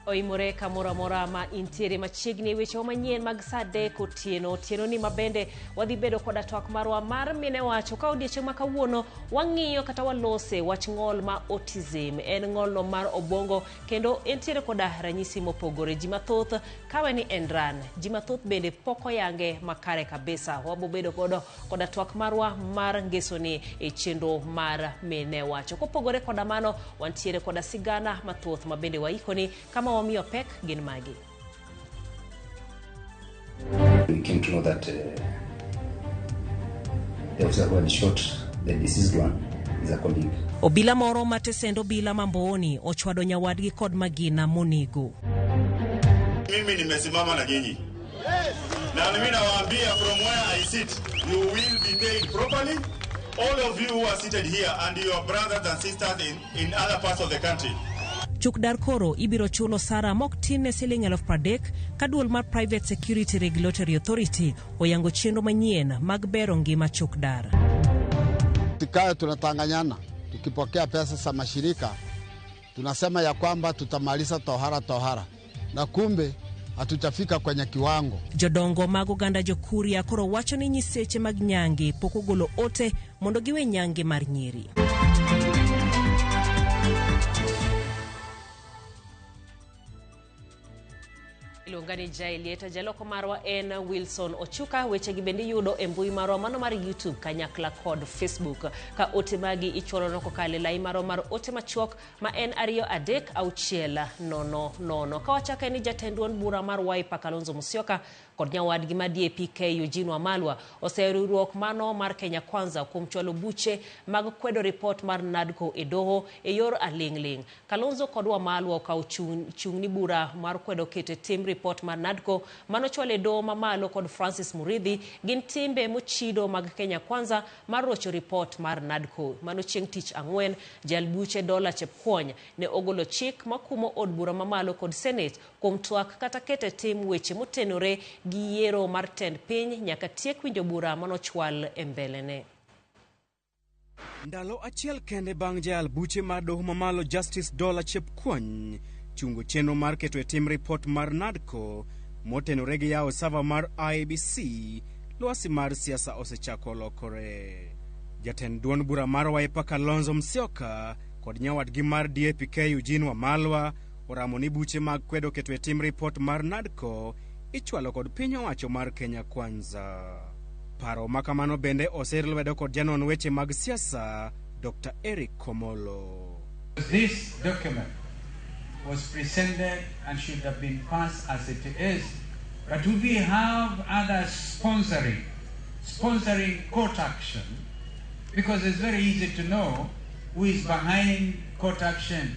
Oimore kamoro amora ma intiere machiegni e wechewa manyien mag saa 3 otieno. Otieno ni mabende wadhi bedo koda twak marwa mar mine wacho ka odiechieng' ma kawuono wang'iyo kata walose wach ng'ol ma autism. En ng'olno mar obwongo kendo entiere koda ranyisi mopogore. Ji mathoth kawe ni en ran. Ji mathoth bende pok oyange makare kabisa. Wabobedo godo koda twak marwa mar ngesoni e chenro mar mine wacho. Kopogore koda mano, wantiere koda sigana mathoth ma bende waikoni kama wamiyo pek gin magi. We came to know that the officer who had shot the deceased one is a colleague. Obila moro ma tesend obila ma Mbooni ochwado nyawadgi kod magina monego. Mimi nimesimama na nyinyi na mimi nawaambia, from where I sit, you will be paid properly. All of you who are seated here and your brothers and sisters in other parts of the country. Chukdar koro ibiro chulo osara mok tin ne siling 30,000 ka duol mar Private Security Regulatory Authority oyango chenro manyien mag bero ngima chukdar. Tukae tunatanganyana, tukipokea pesa za mashirika tunasema ya kwamba tutamaliza tohara tohara, na kumbe hatujafika kwenye kiwango. Jodongo mag oganda Jokuria koro wacho ni nyiseche mag nyange pok ogolo ote mondo giwe nyange mar nyiri. Iluonga ni Jaelieta, jaloko marwa en Wilson Ochuka. Wechegi bende iyudo e mbui marwa mano mar YouTube kanyakla kod Facebook. Ka ote magi ichwalo kokalo e lai marwa mar ote machuok ma en 23600. Ka wachako ni jatend duond bura mar Wiper Kalonzo Musyoka kod nyawadgi ma DAP-K Eugene Wamalwa oseyo riwruok mano mar Kenya Kwanza kuom chwalo buche mag kwedo ripot mar NADCO e doho e yor aling'ling'. Kalonzo kod Wamalwa okawo chung' ni bura mar kwedo keto e tim ripot mar NADCO manochwal e doho mamalo kod Francis Murithi gin timbe mochido mag Kenya Kwanza mar rocho ripot mar NADCO. Mano chieng' tich ang'wen, jal buche Dola Chepkwony ne ogolo chik makumo od bura mamalo kod Senate kuom twak kata keto e tim weche motenore gi yiero mar tend piny nyaka tiek winjo bura manochwal e mbelene. Ndalo achiel kende bang' jayal buche mar doho mamalo Justice Dola Chepkwony chungo chenro mar keto e tim ripot mar NADCO motenore gi yawo sava mar IEBC, lwasi mar siasa osechako lokore. Jatend duond bura mar Wiper Kalonzo Musyoka kod nyawadgi mar DAP-K Eugene Wamalwa oramo ni buche mag kwedo keto e tim ripot mar NADCO ichwalo kod piny owacho mar Kenya Kwanza. Paro ma kamano bende oser lwedo kod janon weche mag siasa Dr. Eric Komolo. This document was presented and should have been passed as it is, but we have others sponsoring court action, because it's very easy to know who is behind court action.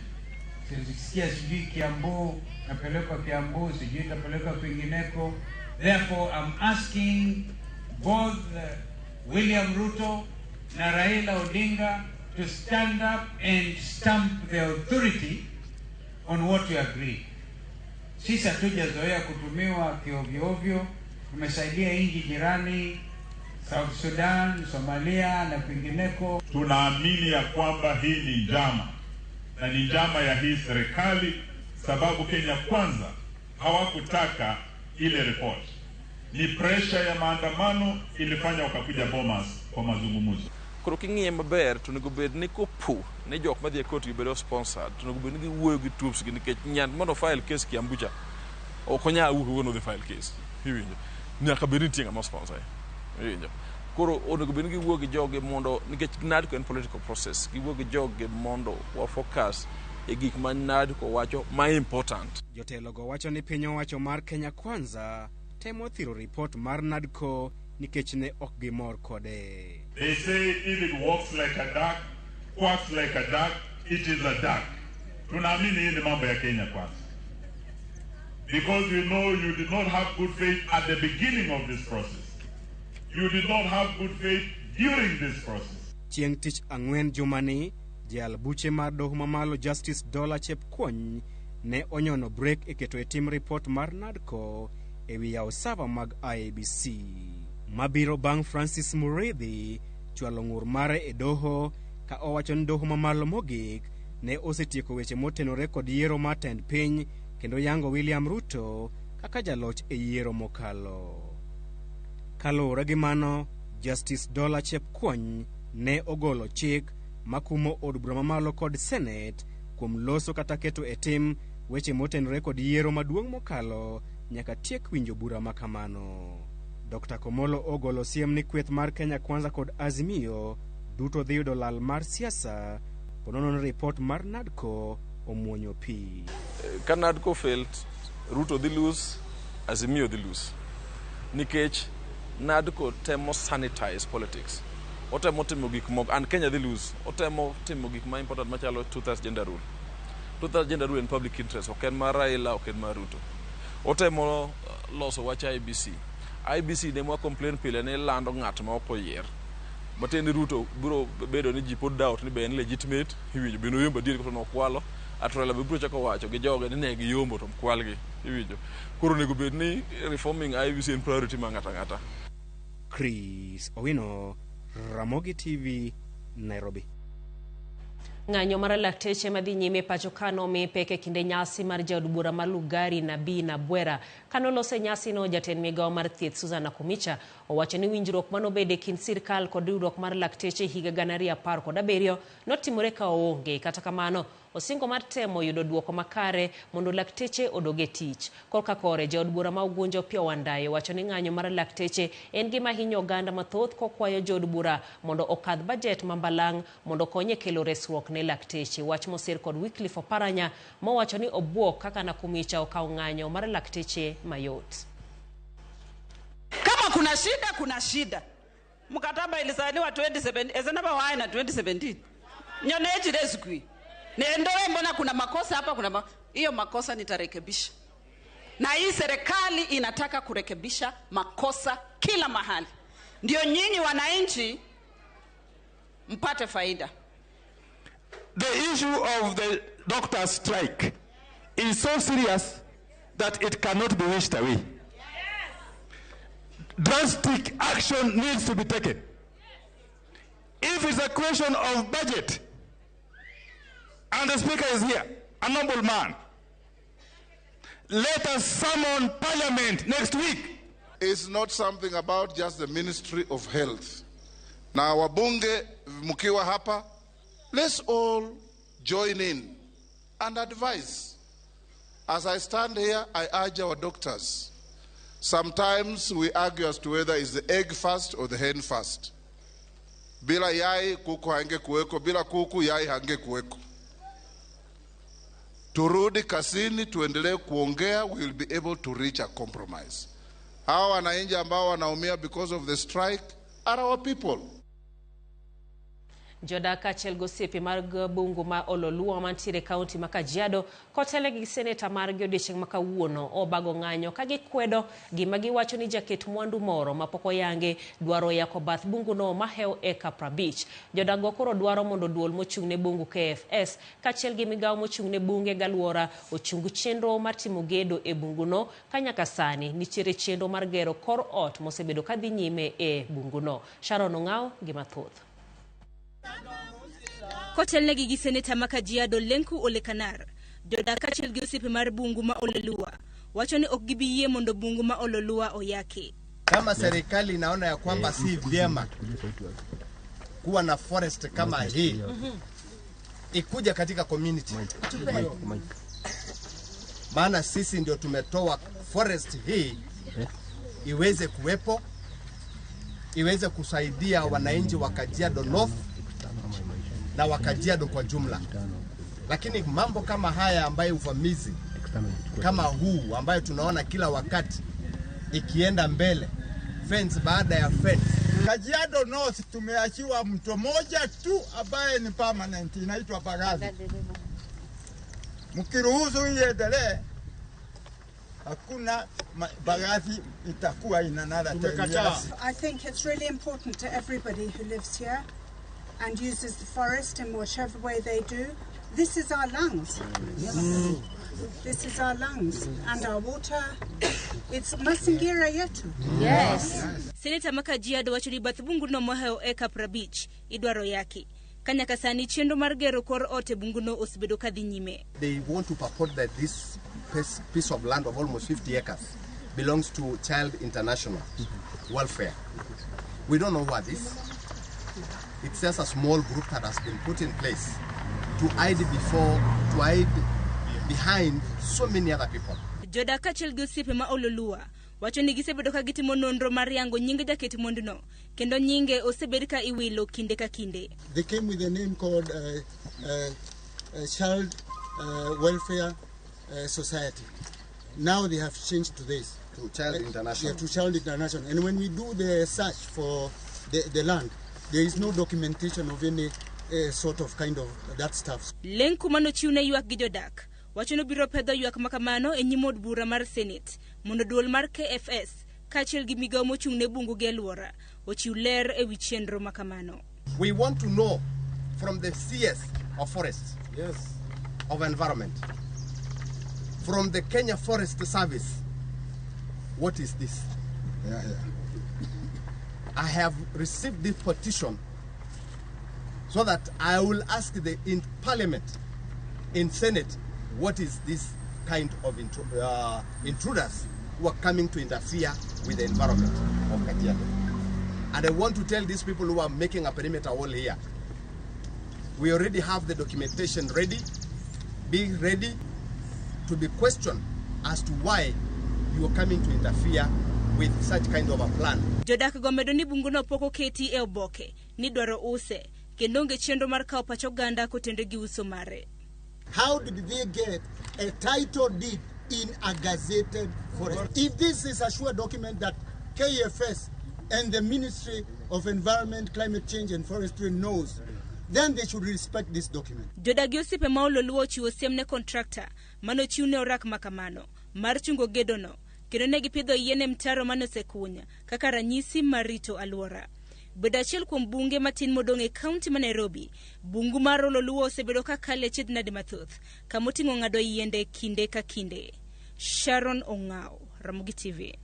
Sikia sijui Kiambu, napelekwa Kiambu, sijui itapelekwa kwingineko. Therefore, I'm asking both William Ruto na Raila Odinga to stand up and stamp the authority on what we agree. Sisi hatujazoea kutumiwa kiovyo-ovyo. Tumesaidia nchi jirani South Sudan, Somalia na kwingineko. Tunaamini ya kwamba hii ni njama na ni njama ya hii serikali, sababu Kenya Kwanza hawakutaka ile report. Ni pressure ya maandamano ilifanya wakakuja Bomas kwa mazungumzo. Koro king'iye maber to onego bed ni kopo ni jok madhi e court gi bedo sponsored to onego bed ni giwuoyo gi troops gi nikech nyant mondo file case Kiambu cha ok onyal wuok kawuono odhi file case, iwinjo? Nyaka bed ni nitie ng'ama sponsor, iwinjo? Koro onego bed ni giwuoyo gi jogi mondo, nikech NADCO en political process, giwuoyo gi jogi mondo wa focus e gik ma NADCO wacho ma important. Jotelo go wacho ni piny owacho mar Kenya Kwanza temo thiro ripot mar NADCO nikech ne ok gimor kode. They say if it walks like a duck, quacks like a duck, it is a duck. Tunaamini hii ni mambo ya Kenya Kwanza. Because we know you did not have good faith at the beginning of this process. You did not have good faith during this process. Chieng' tich ang'wen jumani, jayal buche mar doho mamalo Justice Dola Chepkwony ne onyono brek e keto e tim ripot mar NADCO e wi yawo sava mag IEBC. Mabiro bang' Francis Murithi chwalo ng'ur mare e doho ka owacho ni doho mamalo mogik ne osetieko weche motenore kod yiero mar tend piny kendo yango William Ruto kaka jaloch e yiero mokalo. Kaluwore gi mano, Justice Dola Chepkwony ne ogolo chik makumo od bura mamalo kod Senate kuom loso kata keto e tim weche motenore kod yiero maduong' mokalo nyaka tiek winjo bura makamano. Dr. Komolo ogolo siem ni kweth mar Kenya Kwanza kod Azimio duto dhi yudo lal mar siasa ponono ni ripot mar NADCO omuonyo pi. Ka NADCO failed, Ruto dhi lose, Azimio dhi lose. Nikech NADCO temo sanitize politics. Otemo timo gik moko, and Kenya dhi lose. Otemo timo gik ma important machalo two-thirds gender rule. Two-thirds gender rule en public interest, ok en mar Raila, ok en mar Ruto. Otemo loso wach IEBC. IEBC ne mwa complain pile ni lando ng'at ma ok oyier. Matiende ni Ruto biro bedo ni ji pod doubt ni be en legitimate, iwinjo, be noyombo adier koso nokwalo. Ato Raila be biro chako wacho gi joge ni ne giyombo to kwalgi, iwinjo. Koro onego bed ni reforming IEBC en priority mar ng'ato ang'ata. Chris Owino, Ramogi TV, Nairobi. Ng'anyo mar lakteche madhi nyime pacho ka nomi pek e kinde nyasi mar jaod bura ma Lugari Nabii Nabwera. Kanolose nyasino, jatend migawo mar thieth Susan Nakhumicha owacho ni winjruok manobede e kind sirkal kod riwruok mar lakteche higa 2017 notimore ka oonge. Kata kamano, osingo mar temo yudo duoko makare mondo lakteche odog e tich. Korka kore, jaod bura ma Ugunja Opiyo Wandayi wacho ni ng'anyo mar lakteche en gima hinyo oganda mathoth kokwayo jood bura mondo okadh bajet ma mbalang' mondo okony e kelo resruok ne lakteche. Wach mosir kod Wycliffe Oparanya mowacho ni obuok kaka Nakhumicha okawo ng'anyo mar lakteche mayot. Kama kuna shida, kuna shida. Mkataba ilisainiwa 2017, ezenaba wae na 2017. Nyoneji rescue. Niendoe, mbona kuna makosa hapa, kuna hiyo makosa nitarekebisha. Na hii serikali inataka kurekebisha makosa kila mahali. Ndio nyinyi wananchi mpate faida. The issue of the doctor's strike is so serious that it cannot be wished away. Drastic action needs to be taken. If it's a question of budget, and the speaker is here, a noble man, let us summon parliament next week. It's not something about just the Ministry of Health. Na wabunge mkiwa hapa, let's all join in and advise. As I stand here, I urge our doctors. Sometimes we argue as to whether it's the egg first or the hen first. Bila yai kuku hange kuweko, bila kuku yai hange kuweko. Turudi kasini, tuendelee kuongea, we will be able to reach a compromise. Hawa wananchi ambao wanaumia because of the strike are our people. Jodak kaachiel gi osiepe mag bungu ma Ololua mantiere e kaunti ma Kajiado kotelnegi gi seneta margi odiechieng' ma kawuono obago ng'anyo ka gikwedo gima giwacho ni jaket mwandu moro mapok oyangi dwaro yako bath bunguno mahewo eka 50. Jodak go koro dwaro mondo duol mochung' ne bungu KFS kaachiel gi migawo mochung' ne bunge galwora ochung chenro mar timo gedo e bunguno ka nyaka sani nitiere chenro mar gero kor ot mosebedo kadhi nyime e bunguno. Sharon Ong'aw gi mathoth. Kotelnegi gi seneta ma Kajiado Lenku Ole Kanar, jodak kaachiel gi osiepe mar bungu ma Ololua wacho ni ok gibi yie mondo bungu ma Ololua oyaki. Kama serikali inaona ya kwamba si vyema kuwa na forest kama hii ikuja katika community, maana sisi ndio tumetoa forest hii iweze kuwepo, iweze kusaidia wananchi wa Kajiado North na wa Kajiado kwa jumla. Lakini mambo kama haya ambayo uvamizi kama huu ambayo tunaona kila wakati ikienda mbele, fence baada ya fence. Kajiado North tumeachiwa mto moja tu ambaye ni permanent, inaitwa Bagazi. Mkiruhusu iendelee, hakuna Bagazi itakuwa in another 10 years. I think it's really important to everybody who lives here and uses the forest in whichever way they do. This is our lungs. This is our lungs and our water. It's mazingira yetu. Yes. Seneta ma Kajiado wacho ni bath bunguno mohewo eka 50 idwaro yaki Ka nyaka sani chenro mar gero kor ot e bunguno osebedo ka dhi nyime. They want to purport that this piece of land of almost 50 acres belongs to Child International Welfare. We don't know what this. It's just a small group that has been put in place to hide behind so many other people. Jodak kaachiel gi osiepe ma Ololua wacho ni gisebedo ka gitimo nonro mar yango nying jaket mondono kendo nyinge osebed ka iwilo kinde ka kinde. They came with a name called Child Welfare Society. Now they have changed to this. To Child International. Yeah, to Child International. And when we do the search for the land, there is no documentation of any sort of kind of that stuff. Lenku manochiwne ywak gi jodak wacho ni obiro pedho ywak makamano e nyim od bura mar Senate mondo duol mar KFS kaachiel gi migawo mochung' ne bungu gi alwora ochiw ler ewi chenro makamano. We want to know from the CS of Forests, yes, of Environment, from the Kenya Forest Service, what is this? Yeah, yeah. I have received this petition so that I will ask the in Parliament, in Senate, what is this kind of intruders who are coming to interfere with the environment of Kajiado. And I want to tell these people who are making a perimeter wall here, we already have the documentation ready. Be ready to be questioned as to why you are coming to interfere with such kind of a plan. Jodak go medo ni bunguno pok oketi e oboke ni dwaro use kendo onge chenro mar kawo pach oganda kotende gi uso mare. How did they get a title deed in a gazetted forest? If this is a sure document that KFS and the Ministry of Environment, Climate Change and Forestry knows, then they should respect this document. Jodak gi osiepe ma Ololuo ochiwo siem ne contractor manochiw ne orak makamano mar chungo gedono kendo ne gipidho yien e mtaro mane osekuny kaka ranyisi mar rito alwora. Bedo achiel kuom bunge matin modong' e kaunti ma Nairobi, bungu mar Ololuo osebedo ka kalo e chiedh-nade mathoth kamoting'o ng'ado yiende kinde ka kinde. Sharon Ong'ao, Ramogi TV.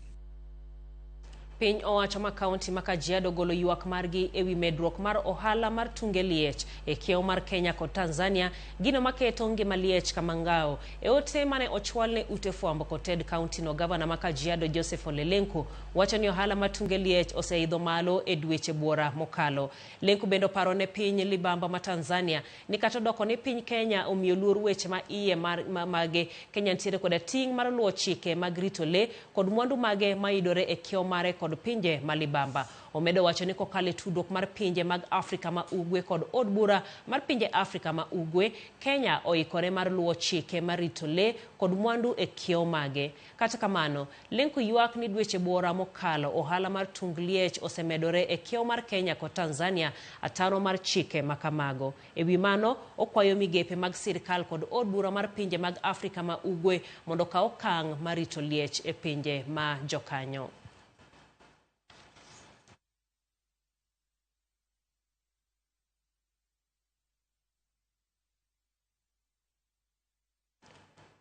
Piny owacho ma kaunti ma Kajiado golo ywak margi ewi medruok mar ohala mar tunge liech e kiewo mar Kenya kod Tanzania, gino maketo ngima liech kama ngao. E ote mane ochwal ne ute fwambo kod ted kaunti no, gavana ma Kajiado Joseph Ole Lenku wacho ni ohala mar tunge liech oseidho malo e dweche buora mokalo. Lenku bende oparo ne piny libamba ma Tanzania ni kata odoko ni piny Kenya omiyo luor weche ma iye mage, Kenya nitiere koda ting' mar luwo chike mag rito le kod mwandu mage mayudore e kiewo mare kod pinje malibamba. Omedo wacho ni kokalo e tudruok mar pinje mag Afrika ma Ugwe kod od bura mar pinje Afrika ma Ugwe, Kenya oikore mar luwo chike mar rito le kod mwandu e kiewo mage. Kata kamano, Lenku ywak ni dweche buora mokalo ohala mar tung liech osemedore e kiewo mar Kenya kod Tanzania ataro mar chike makamago. E wi mano, okwayo migepe mag sirkal kod od bura mar pinje mag Afrika ma Ugwe mondo okaw okang' mar rito liech e pinje ma jokanyo.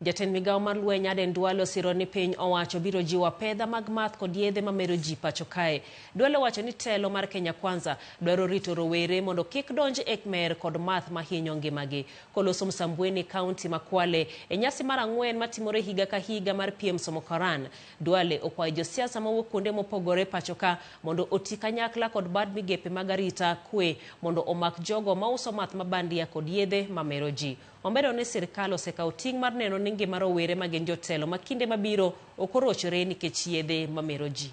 Jatend migawo mar lweny Aden Duale osiro ni piny owacho biro jiwo apedha mag math kod yedhe mamero ji pacho kae. Duale owacho ni telo mar Kenya Kwanza dwaro rito rowere mondo kik donj e mer kod math mahinyo ngimagi. Koloso Msambweni kaunti ma Kwale e nyasi mar 4 matimore higa ka higa mar piem somo Koran, Duale okwayo josiasa mawuok kuonde mopogore pacho ka mondo oti kanyakla kod bad migepe mag arita kwe mondo omak jogo mauso math mabandia kod yedhe mamero ji. Omedo ni sirkal osekawo ting' mar neno ni ngima rowere ma gin jotelo ma kinde mabiro ok orochore nikech yedhe mamero ji.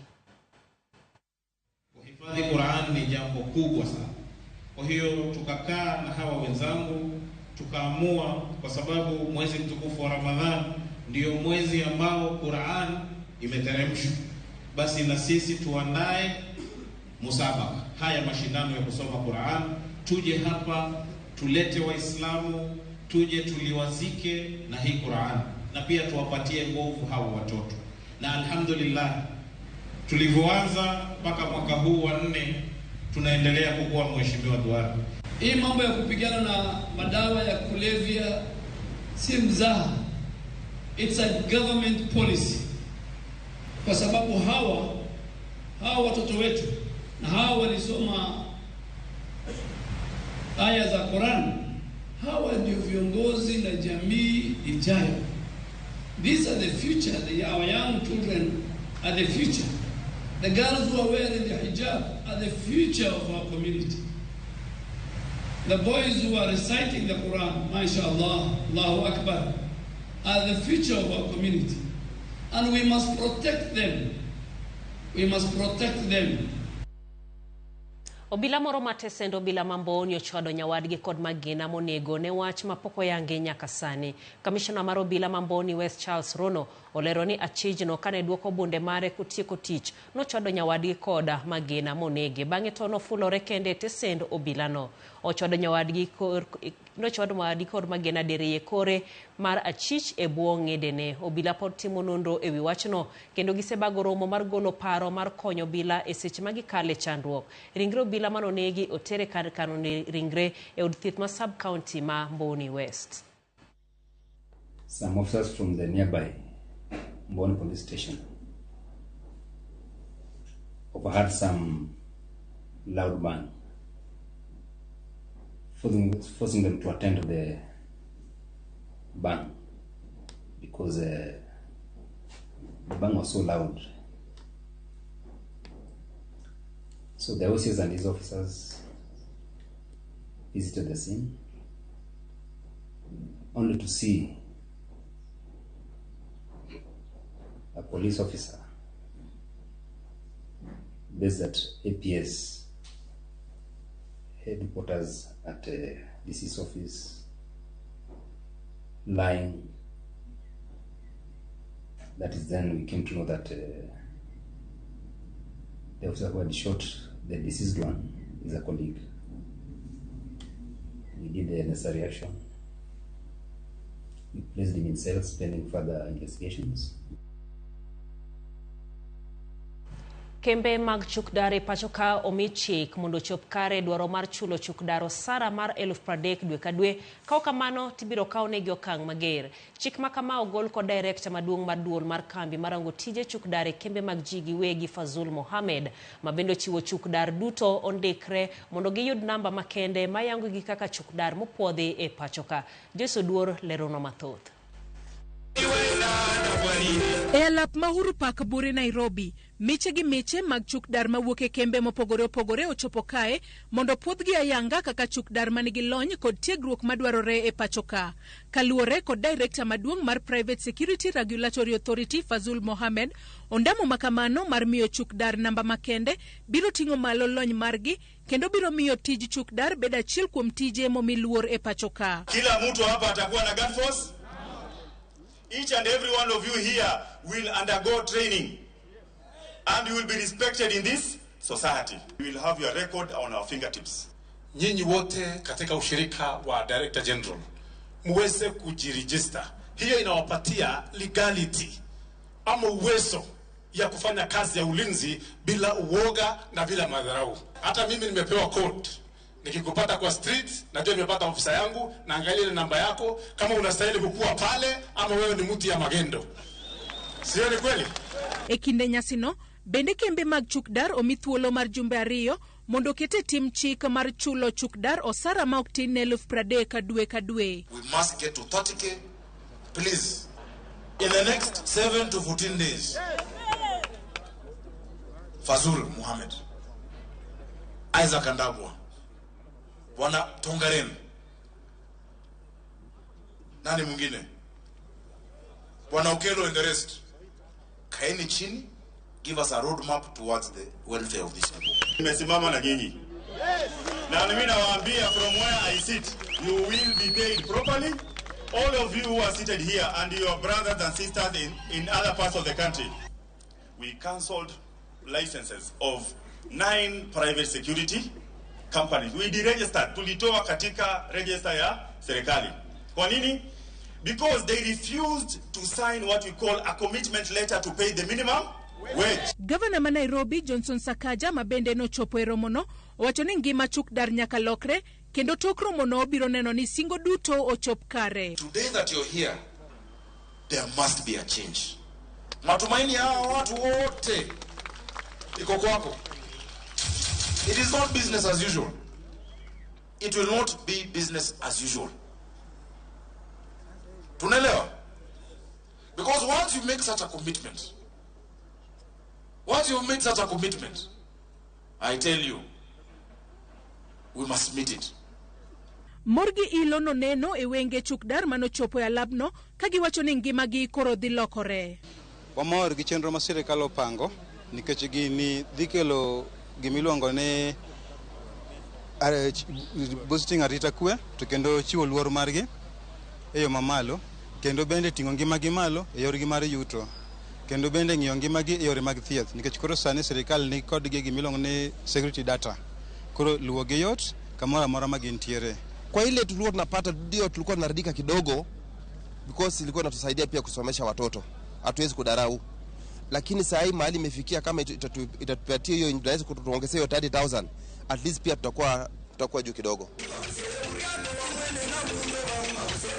Kuhifadhi Qur'an ni jambo kubwa sana. Kwa hiyo tukakaa na hawa wenzangu tukaamua, kwa sababu mwezi mtukufu wa Ramadhan ndio mwezi ambao Qur'an imeteremshwa, basi na sisi tuandae musabaka, haya mashindano ya kusoma Qur'an, tuje hapa tulete Waislamu, tuje tuliwazike na hii Qur'an, na pia tuwapatie nguvu hawa watoto. Na alhamdulillah tulivyoanza mpaka mwaka huu wa 4 tunaendelea kukua. Mheshimiwa Duale, hii mambo ya kupigana na madawa ya kulevya si mzaha, it's a government policy, kwa sababu hawa watoto wetu na hawa walisoma aya za Quran. Hawa ndio viongozi na jamii ijayo. These are the future. Our young children are the future. The girls who are wearing the hijab are the future of our community. The boys who are reciting the Quran, mashallah, Allahu Akbar, are the future of our community. And we must protect them. We must protect them. Obila moro matesend obila ma Mboni ochwado nyawadgi kod magina monego ne wach mapok oyangi nyaka sani. Kamishona mar obila ma Mboni West Charles Rono olero ni achijno kane duoko bunde mare kotieko tich nochwado nyawadgi kod magina monege. Bang'e to nofulore kende e tesend obilano. Ochwado nyawadgi kod magina diriyo e kore mar achich e bwo ng'edene. Obila pod timo nonro ewi wachno kendo gisebago romo mar golo paro mar konyo obila e seche ma gikale chandruok. Ringre obila manonegi otere kar kano ringre e od thieth ma sub county ma Mboni West. Some officers from the nearby Mboni police station overheard some loud bang, forcing them to attend to the bang because the bang was so loud. So the OCS and his officers visited the scene only to see a police officer based at APS headquarters at DC's office lying. That is then we came to know that the officer who had shot the deceased one is a colleague. We did the necessary action. We placed him in cells pending further investigations. Kembe mag chukdar e pacho ka omi chik mondo ochop kare dwaro mar chulo chukdar osara mar 30,000 dwe ka dwe. Ka ok kamano tibiro kawnegi okang' mager. Chik ma kama ogol kod direkta maduong' mar duol mar kambi marango tije chukdar e kembe mag ji giwegi Fazul Mohamed, ma bende ochiwo chukdar duto ondikre mondo giyud namba makende mayangogi kaka chukdar mopuodhi e pacho ka. Joyce Oduor lerono mathoth. E alap ma Uhuru Park Bure Nairobi, miche gi miche mag chukdar mawuok e kembe mopogore opogore ochopo kae mondo puodhgi ayanga kaka chukdar manigi lony kod tiegruok madwarore e pacho ka. Kaluwore kod direkta maduong' mar Private Security Regulatory Authority Fazul Mohamed, ondamo makamano mar miyo chukdar namba makende biro ting'o malo lony margi kendo biro miyo tij chukdar bed achiel kuom tije momi luor e pacho ka. Kila mtu hapa atakuwa na guard force. Each and every one of you here will undergo training and you will be respected in this society. You will have your record on our fingertips. Nyinyi wote katika ushirika wa Director General muweze kujiregister. Hiyo inawapatia legality ama uwezo ya kufanya kazi ya ulinzi bila uoga na bila madharau. Hata mimi nimepewa code. Nikikupata kwa street, najua nimepata ofisa yangu, naangalia ile namba yako, kama unastahili kukua pale ama wewe ni mtu ya magendo. Sio ni kweli? E kinde nyasino, bende kembe mag chukdar omi thuolo mar jumbe 2 mondo kete tim chik mar chulo chukdar osara ma ok tin ne 30,000 dwe ka dwe. We must get to 30K, please. In the next 7 to 14 days. Fazul Mohamed, Isaac Andabwa, Bwana Tongaren, nani mwingine, Bwana Okelo and the rest, kaeni chini, give us a roadmap towards the welfare of these people. Nimesimama na nyinyi. Na mimi nawaambia from where I sit, you will be paid properly. All of you who are seated here and your brothers and sisters in other parts of the country. We cancelled licenses of 9 private security companies. We deregistered, tulitoa katika register ya serikali. Kwa nini? Because they refused to sign what we call a commitment letter to pay the minimum wage. Governor ma Nairobi Johnson Sakaja ma bende nochopo e romono owacho ni ngima chukdar nyaka lokre kendo tok romono biro neno ni singo duto ochop kare. Today that you're here, there must be a change. Matumaini hawa watu wote iko kwako. It is not business as usual. It will not be business as usual. Tunaelewa? Because once you make such a commitment, once you make such a commitment, I tell you, we must meet it. Mor gi ilo noneno e wenge chukdar manochopo e alabno ka giwacho ni ngimagi koro dhi lokore. Wamor gi chenro ma sirikal opango nikech gini dhi kelo gimiluongo ni boosting arita kwe to kendo chiwo luor margi e yo mamalo kendo bende ting'o ngimagi malo e yorgi mar yuto kendo bende ng'iyo ngimagi e yore mag thieth nikech koro sani sirikal ni kodgi gimiluongo ni security data koro luwo gi yot kamoro amora ma gintiere. Kwa ile tulikuwa tunapata ndio tulikuwa tunaridhika kidogo because ilikuwa inatusaidia pia kusomesha watoto, hatuwezi kudarau, lakini saa hii mahali imefikia kama itatupatia hiyo, inaweza kutuongezea hiyo 30,000 at least pia tutakuwa juu kidogo.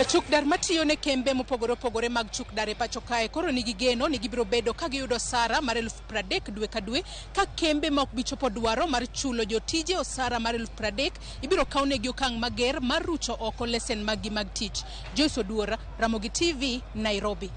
Chukdar matiyo ne kembe mopogore opogore mag chukdar e pacho kae koro nigi geno ni gibiro bedo ka giyudo osara mar 30,000 dwe ka dwe ka kembe ma ok bi chopo dwaro mar chulo jotije osara mar 30,000 ibiro kawnegi okang' mager mar rucho oko lesen maggi mag tich. Joyce Oduor, Ramogi TV, Nairobi.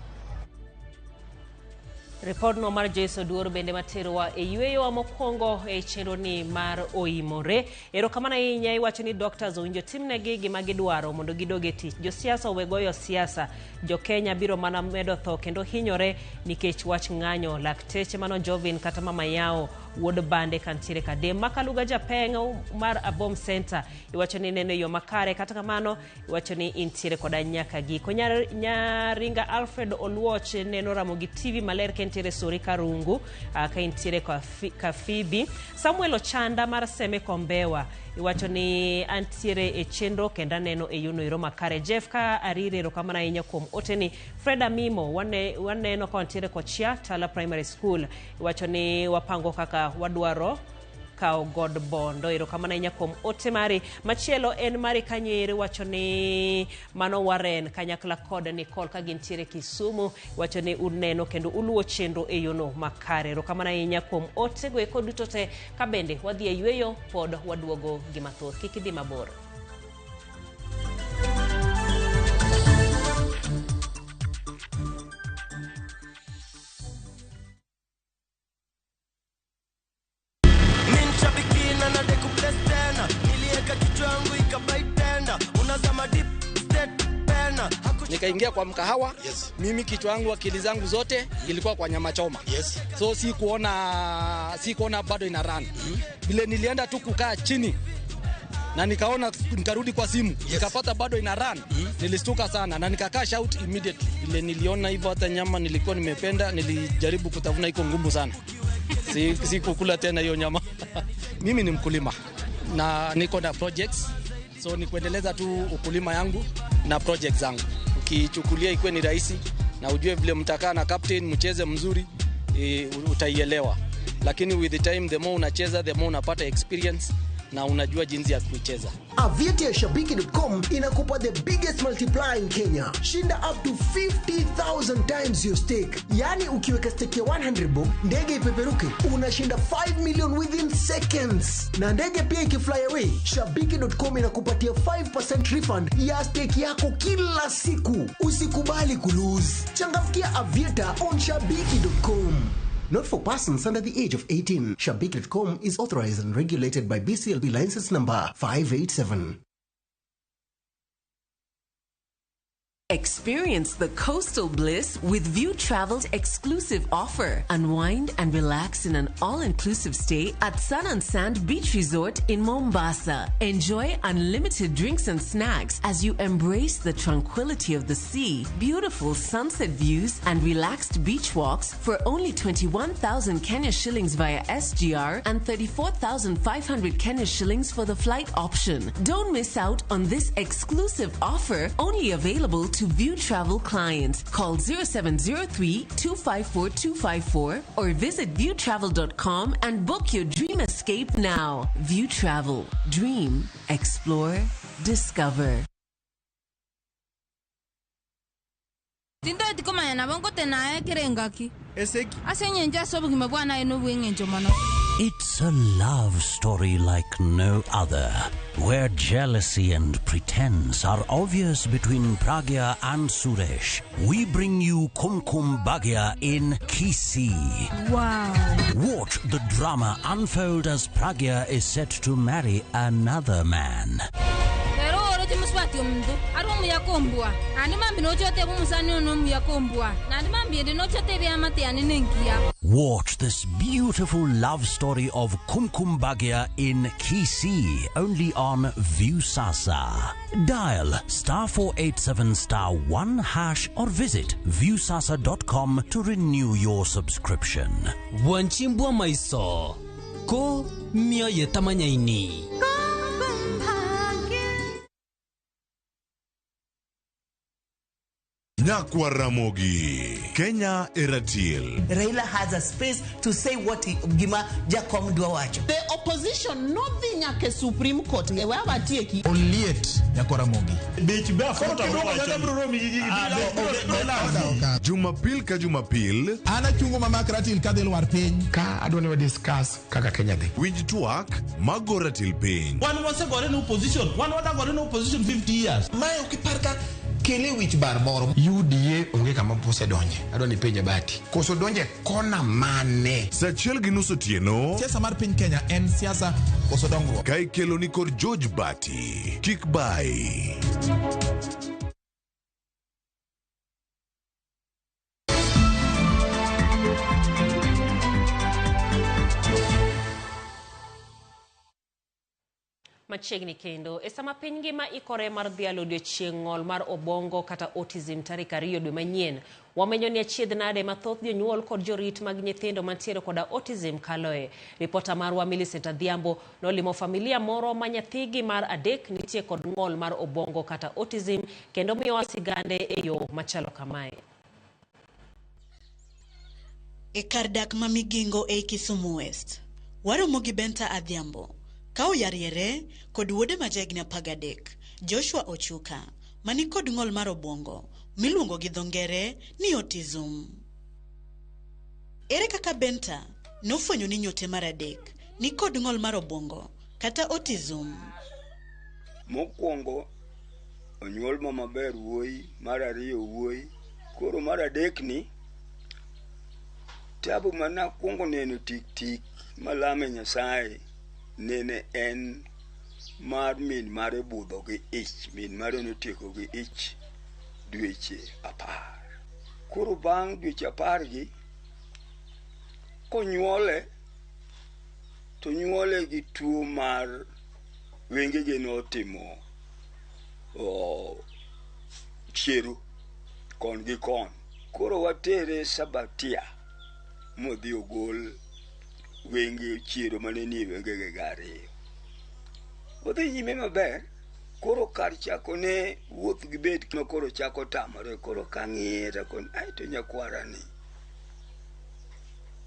Ripodno mar Joyce Oduor bende materowa e yweyowa mokwongo e chenro ni mar oimore. Erokamano ahinya iwacho ni doctors owinjo timnegi gima gidwaro mondo gidog e tich. Josiasa owe goyo siasa. Jo-Kenya biro mana medo tho kendo hinyore nikech wach ng'anyo. Lakteche mano Jovin kata Mama Yao wuod Bande kantiere Kadem. Makaluga Japeng mar Abom Center iwacho ni neno e yo makare kata kamano iwacho ni intiere koda nyaka giko. Nyaringa Alfred Oluoch neno Ramogi TV maler ka intiere Sori Karungu ka intiere Kafibi. Samuel Ochanda mar Seme Kombewa iwacho ni antiere e chenro kendo aneno e yono ero makare. Jeff ka arire erokamano ahinya kuom oteni. Fred Amimo waneno ka wantiere Kochia Tala Primary School iwacho ni wapango kaka wadwaro kawo god bondo. Erokamano ahinya kuom ote mari. Machielo en mari kanyo ero wacho ni mano Warren kanyakla kod Nicole ka gintiere Kisumu wacho ni uneno kendo uluwo chenro e yono makare. Erokamano ahinya kuom otego eko duto te ka bende wadhi e yweyo pod waduogo gi mathoth. Kik idhi mabor. Minshabikina na dekubles tena nilieka kichwa yangu ikabaitenda unazama deep state pena. Nikaingia kwa mkahawa. Mimi kichwa yangu akili zangu zote ilikuwa kwa nyama choma. So si kuona bado ina run. Vile nilienda tu kukaa chini na nikaona nikarudi kwa simu, nikapata bado ina run. Nilistuka sana na nikacash out immediately. Vile niliona hivyo hata nyama nilikuwa nimependa, nilijaribu kutafuna, iko ngumu sana. Si kukula tena hiyo nyama. Mimi ni mkulima na niko na projects, so ni kuendeleza tu ukulima yangu na projects zangu. Ukichukulia ikuwe ni rahisi na ujue vile mtakaa na captain mcheze mzuri, utaielewa. Lakini with the time, the more unacheza, the more unapata experience na unajua jinsi ya kuicheza. Aviator Shabiki.com inakupa the biggest multiplier in Kenya. Shinda up to 50,000 times your stake. Yaani ukiweka stake ya 100 bob, ndege ipeperuke, unashinda 5 million within seconds. Na ndege pia ikifly away, Shabiki.com inakupatia 5% refund ya stake yako kila siku. Usikubali kulose. Changamkia Aviator on Shabiki.com. Not for persons under the age of 18. Shabiki.com is authorized and regulated by BCLB license number 587. Experience the coastal bliss with View Travel's exclusive offer. Unwind and relax in an all-inclusive stay at Sun and Sand Beach Resort in Mombasa. Enjoy unlimited drinks and snacks as you embrace the tranquility of the sea, beautiful sunset views, and relaxed beach walks for only 21,000 Kenya shillings via SGR and 34,500 Kenya shillings for the flight option. Don't miss out on this exclusive offer, only available to View Travel clients. Call 0703 254 254 or visit viewtravel.com and book your dream escape now. View Travel. Dream, explore, discover. Tindoti komanya nabo ngotena ekere engaki Eseki ase eng'encho ase obogima bwane aye nobwa eng'encho mono. It's a love story like no other, where jealousy and pretense are obvious between Pragya and Suresh. We bring you Kumkum Bhagya in Kisii. Wow. Watch the drama unfold as Pragya is set to marry another man. Pero oro ti muswati omundu ari omuyakombwa andi mambi nochoteba omusani ono omuyakombwa nandi mambi ende nochoteba amate ane nengiya. Watch this beautiful love story of Kumkum Bhagya in Kisii, only on Viusasa. Dial *487*1# or visit viusasa.com to renew your subscription. Wanchimbwa maiso ko mioyo tamanyaini. Nyakwa Ramogi, Kenya Eratil. Raila has a space to say what he, gima Jakom dwa wacho. The opposition nodhi nyaka Supreme Court e wabatieki. Oliet Nyakwa Ramogi. Jumapil ka Jumapil. Ana chungo mama Ratil kadhi lwar piny. Ka adwa ni discuss kaka Kenya dhi. Winj twak mago Ratil piny. Wan wasegore ne opposition. Wan wadagore ne opposition 50 years. Mae ok ipar ka kele wich bar moro. UDA onge kama osedonje. Adwa ni penje Bati. Koso donje kona mane? Saa 1:30 otieno. Siasa mar piny Kenya en siasa koso dongruok. Ka ikelo ni kod George Bati. Kik bai. Machiegni kendo e sama piny ngima ikore mar dhialo odiochieng' ng'ol mar obongo kata autism tarik 2 dwe manyien, wamenyo ni achiedh nade mathoth jonyuol kod jorit mag nyithindo mantiere koda autism kaloe. Ripota marwa Millicent Adhiambo nolimo familia moro ma nyathigi mar 3 nitie kod ng'ol mar obongo kata autism kendo miyowa sigande e yo machalo kamae. E kar dak ma Migingo ei Kisumu West, waromo gi Benta Adhiambo ka oyariere kod wuode ma jahigni 13, Joshua Ochuka, mani kod ng'ol mar obwongo miluongo gi dho ngere ni autism. Ere kaka Benta nofwenyo ni nyote mar 3 ni kod ng'ol mar obwongo kata autism? Mokwongo onyuol ma maber wuoyi, mar 2 wuoyi, koro mar 3 ni tabu mana kwongo neno tik tik malame Nyasaye nene en mar min mare budho gi ich, min mare notieko gi ich dweche 10. Koro bang' dweche 10 gi konyuole to nyuole gi tuo mar wengege notimo chiero kon gi kon. Koro watere Sabatia modhi ogol wenge chiero mane nie wengege gariyo. Odhi nyime maber, koro kar chako ne wuoth gi bet ma koro chako tamore, koro kang'iye to kon ai to nyakwara ni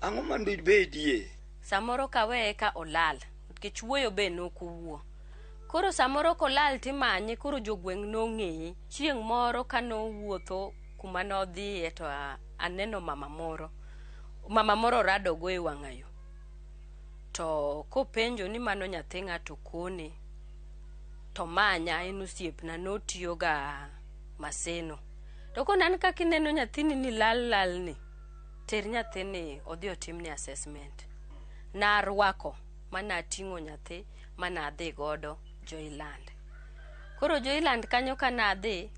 ang'o mondo ibedie? Samoro kaweye ka olal, nikech wuoyo be nokowuo. Koro samoro kolal timanye, koro jogweng' nong'eye. Chieng' moro kanowuotho kuma nodhiye to aneno mama moro. Mama moro radogo e wang'ayo. To kopenjo ni mano nyathi ng'ato kone, to manya en osiepna notiyoga Maseno. To konan kaka ineno nyathini ni lal lal ni, ter nyathini odhi otimne assessment. Narwako manating'o nyathi manadhi godo Joyland. Koro Joyland kanyo kanadhi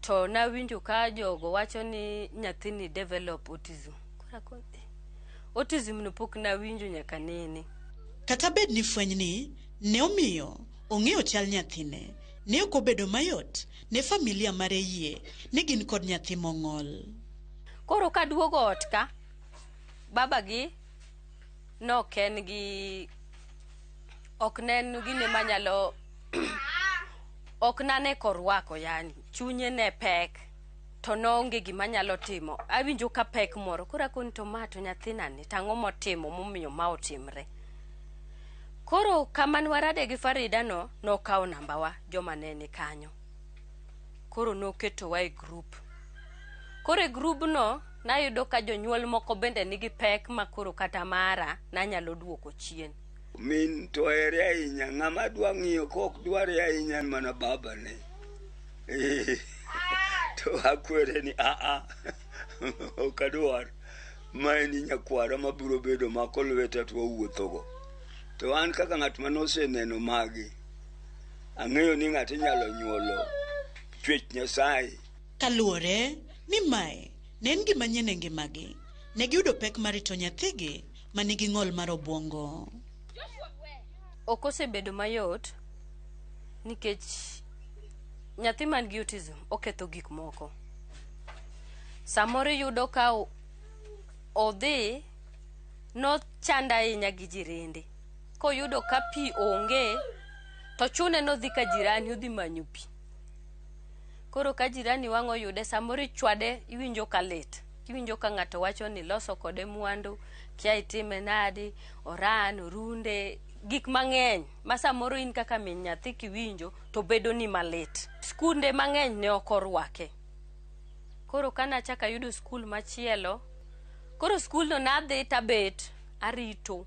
to nawinjo ka jogo wacho ni nyathini develop autism. Koro akoni autism no pok nawinjo nyaka nene. Kata bed ni fwenyni ne omiyo ong'eyo chal nyathine, ne ok obedo mayot ne familia mare yie ni gin kod nyathi mong'ol. Koro kaduogo ot ka, babagi nok en gi ok ne en gine manyalo ok nane korwako, yani chunye ne pek to noonge gima nyalo timo. Awinjo ka pek moro, koro akoni to ma to nyathinani tang'o motimo momiyo ma otimre. Koro kama nwarade gi Farida no, nokawo nambawa joma ne ni kanyo. Koro noketowa e group. Koro e group no Nayudo ka jonyuol moko bende nigi pek ma koro kata mara nanyalo duoko chien. Min to ohere ahinya, ng'ama dwa ng'iyo kok dware ahinya en mana babane. To akwere ni aa, ok adwar. Ma en nyakwara mabiro bedo mako lweta to wawuothogo. To an kaka ng'at mane oseneno magi, ang'eyo ni ng'ato inyalo nyuolo chwech Nyasaye. Kaluwore ni mae ne en gima nyien e ngimagi, ne giyudo pek mar rito nyathigi ma nigi ng'ol mar obwongo. Ok osebedo mayot nikech nyathi man gi autism oketho gik moko. Samoro iyudo ka odhi nochanda ahinya gi jirende. Koyudo ka pi onge to chune nodhi ka jirani odhi manyo pi. Koro ka jirani wang' oyude samoro ichwade iwinjo ka lit. Iwinjo ka ng'ato wacho ni loso kode mwandu, kia itime nadi, oran, orunde, gik mang'eny ma samoro in kaka min nyathi kiwinjo to bedo ni malit. Skunde mang'eny ne ok orwake. Koro ka nachako ayudo skul machielo, koro skulno nadhi tabet arito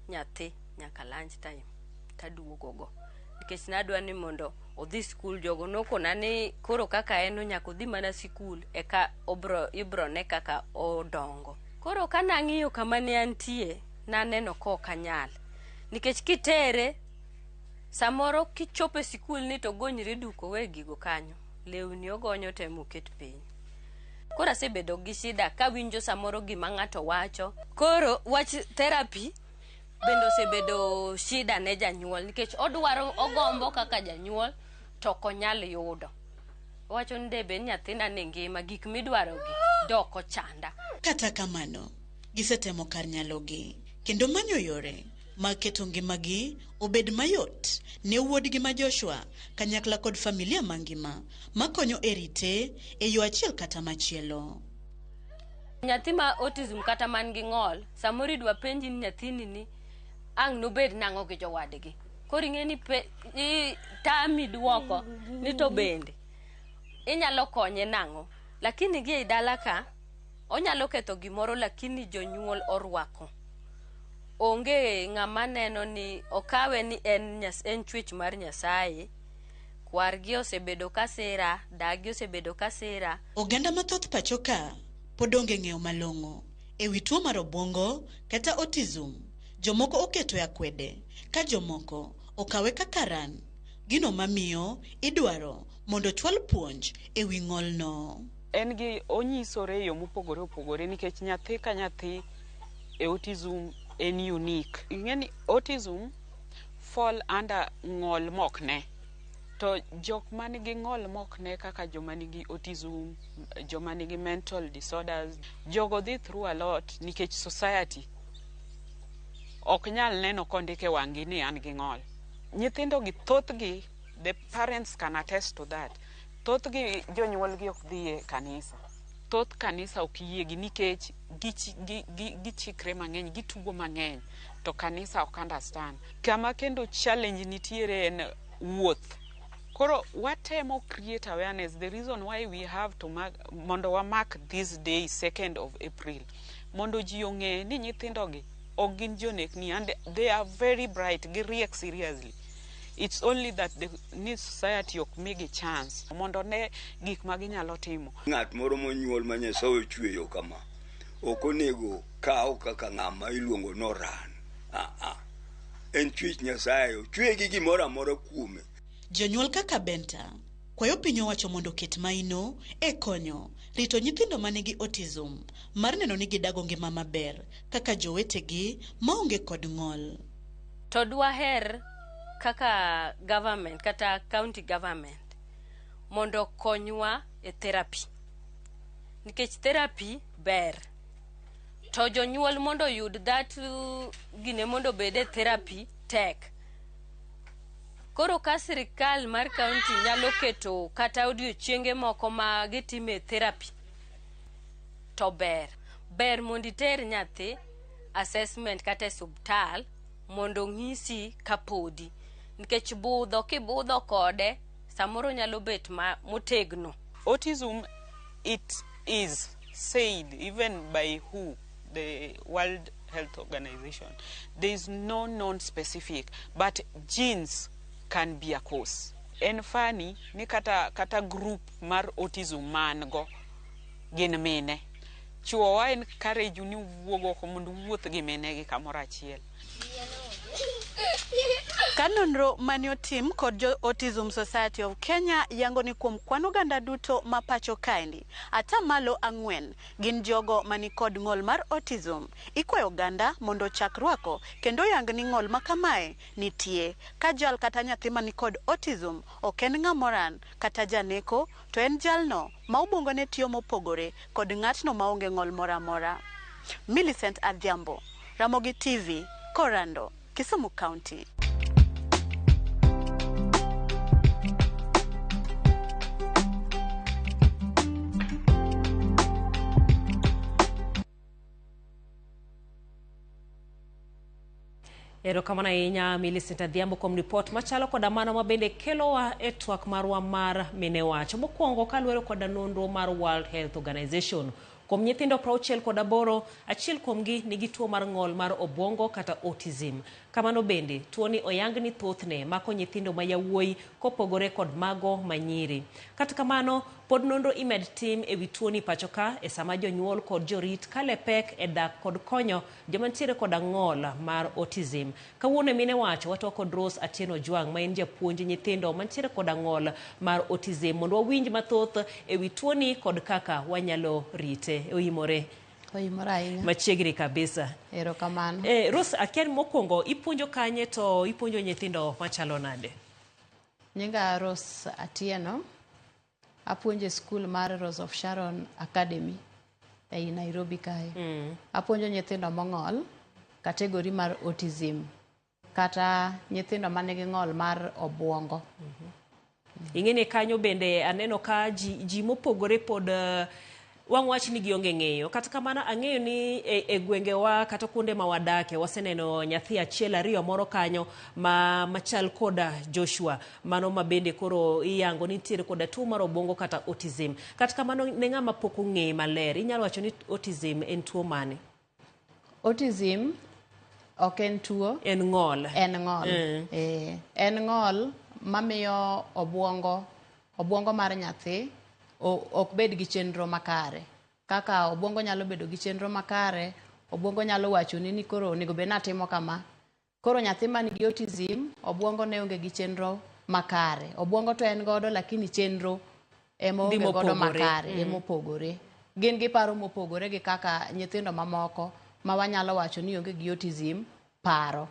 nyathi nyaka lunch time taduogo go. Nikech nadwa ni mondo odhi skul, jogo nokona ni koro kaka en no nyaka odhi mana sikul eka obro ibro ne kaka odongo. Koro ka nang'iyo kama ne antie, naneno ka ok anyal. Nikech kitere, samoro kichopo e sikul ni to ogonyri duk owe gigo kanyo. Lewni ogonyo te moket piny. Koro asebedo gi shida kawinjo samoro gima ng'ato wacho. Koro wach therapy bende osebedo shida ne janyuol nikech odwaro ogombo kaka janyuol to ok onyal yudo. Owacho ni de bed ni nyathina ni ngima gik midwaro gi dok ochanda. Kata kamano, gisetemo kar nyalogi kendo manyo yore mag keto ngimagi obed mayot ne wuodgi ma Joshua kanyakla kod familia mangima makonyo e rite e yo achiel kata machielo. Nyathi ma autism kata man gi ng'ol, samoro idwa penji ni nyathini ni ang' nobed nang'o gi jowadgi. Koro ing'e ni tami duoko ni to bende inyalo konye nang'o. Lakini gi ei dala ka, onyalo ketho gimoro lakini jonyuol orwako. Onge ng'ama neno ni okawe ni en, en chwech mar Nyasaye. Kwargi osebedo ka sira, dagi osebedo ka sira. Oganda mathoth pacho ka pod onge ng'eyo malong'o e wi tuo mar obwongo kata autism. Jomoko oketo e akwede ka jomoko okawe kaka ran. Gino mamiyo idwaro mondo chwal puonj e wi ng'olno. En gi onyisore e yo mopogore opogore nikech nyathi ka nyathi e autism en unique. Ing'e ni autism fall under ng'ol mok ne. To jok man gi ng'ol mok ne kaka joma nigi autism, joma nigi mental disorders, jogo dhi through a lot nikech society ok nyal neno kondik e wang'gi ni an gi ng'ol. Nyithindo gi thothgi, the parents can attest to that. Thothgi jonyuolgi ok dhi e kanisa. Thoth kanisa ok yiegi nikech gichikre mang'eny, gitugo mang'eny, to kanisa ok understand. Kama kendo challenge nitiere en wuoth. Koro watemo create awareness. The reason why we have to mark, mondo wa mark this day 2nd of April, mondo ji ong'e ni nyithindo gi ok gin jonekni and they are very bright, giriek seriously. It's only that the ni society ok migi chance mondo ne gik ma ginyalo timo. Ng'at moro monyuol ma Nyasaye ochweyo kama, ok onego kaw kaka ng'ama iluongo ni oran. Aa, en chwech Nyasaye, ochweye gi gimoro amora kuome. Jonyuol kaka Benta kwayo piny owacho mondo oket maino e konyo rito nyithindo manigi autism mar neno ni gidago ngima maber kaka jowetegi maonge kod ng'ol. To dwaher kaka government kata county government mondo okonywa e therapy. Nikech therapy ber. To jonyuol mondo oyud that gine mondo obed e therapy tek. Koro ka sirikal mar county nyalo keto kata odiochienge moko ma gitime therapy to ber. Ber mondo iter nyathi assessment kata e subtal mondo ong'isi kapodi. Nikech budho kibudho kode samoro nyalo bet ma motegno. Autism, it is said even by WHO, the World Health Organization, there is no known specific, but genes can be a cause. En funny ni kata, kata group mar autism man go gin mine. Chuo wa encourage ni wuog oko mondo uwuoth gi mine gi kamoro achiel. Ka nonro mane otim kod jo Autism Society of Kenya yango ni kuom kwan oganda duto ma pacho kaendi, atamalo 4 gin jogo mani kod ng'ol mar autism. Ikwayo oganda mondo ochak rwako kendo yang ni ng'ol ma kamae nitie. Ka jal kata nyathi mani kod autism ok en ng'amoran kata janeko, to en jalno ma obwongone tiyo mopogore kod ng'atno maonge ng'ol moro amora. Millicent Adhiambo, Ramogi TV, Korando, Kisumu County. Erokamano ahinya Millicent Adhiambo kuom ripot machalo koda mano ma bende kelowa e twak marwa mar mine wach. Mokwongo kaluwore koda nonro mar World Health Organization. Kuom nyithindo 68, achiel kuomgi nigi tuo mar ng'ol mar obwongo kata autism. Kamano bende, tuoni oyang ni thothne mako nyithindo ma yawuoyi kopogore kod mago manyiri. Kata kamano, pod nonro imed tim ewi tuoni pacho ka e sama jonyuol kod jorit kale pek e dak kod konyo joma nitiere koda ng'ol mar autism. Kawuono e mine wacho watwa kod Rose Atieno Ojwang' ma en japuonj nyithindo mantiere koda ng'ol mar autism mondo wawinj mathoth ewi tuoni kod kaka wanyalo rite. Oimore. Oimore ahinya. Machiegni kabisa. Erokamano. Rose, akia ni mokwongo ipuonjo kanye to ipuonjo nyithindo machalo nade? Nyinga Rose Atieno. Apuonjo e skul mar Rose of Sharon Academy ei Nairobi kae. Apuonjo nyithindo mong'ol kategori mar autism kata nyithindo manigi ng'ol mar obwongo. Ing'e ni kanyo bende aneno ka ji mopogore pod wang' wach ni gionge ng'eyo. Kata kamano ang'eyo ni e gwengewa kata kuonde ma wadake waseneno nyathi achiel ariyo moro kanyo ma machal koda Joshua, mano ma bende koro iyango ni nitiere koda tuo mar obwongo kata autism. Kata kamano ne ng'ama pok ong'eye maler, inyalo wacho ni autism en tuo mane? Autism ok en tuo. En ng'ol. En ng'ol. En ng'ol mamiyo obwongo mar nyathi ok bed gi chenro makare. Kaka obwongo nyalo bedo gi chenro makare, obwongo nyalo wachoni ni koro onego bed ni atimo kama. Koro nyathi man gi autism, obwongo ne onge gi chenro makare. Obwongo to en godo lakini chenro ema onge godo makare, ema opogore. Gin gi paro mopogore gi kaka nyithindo mamoko ma wanyalo wacho ni onge gi autism paro.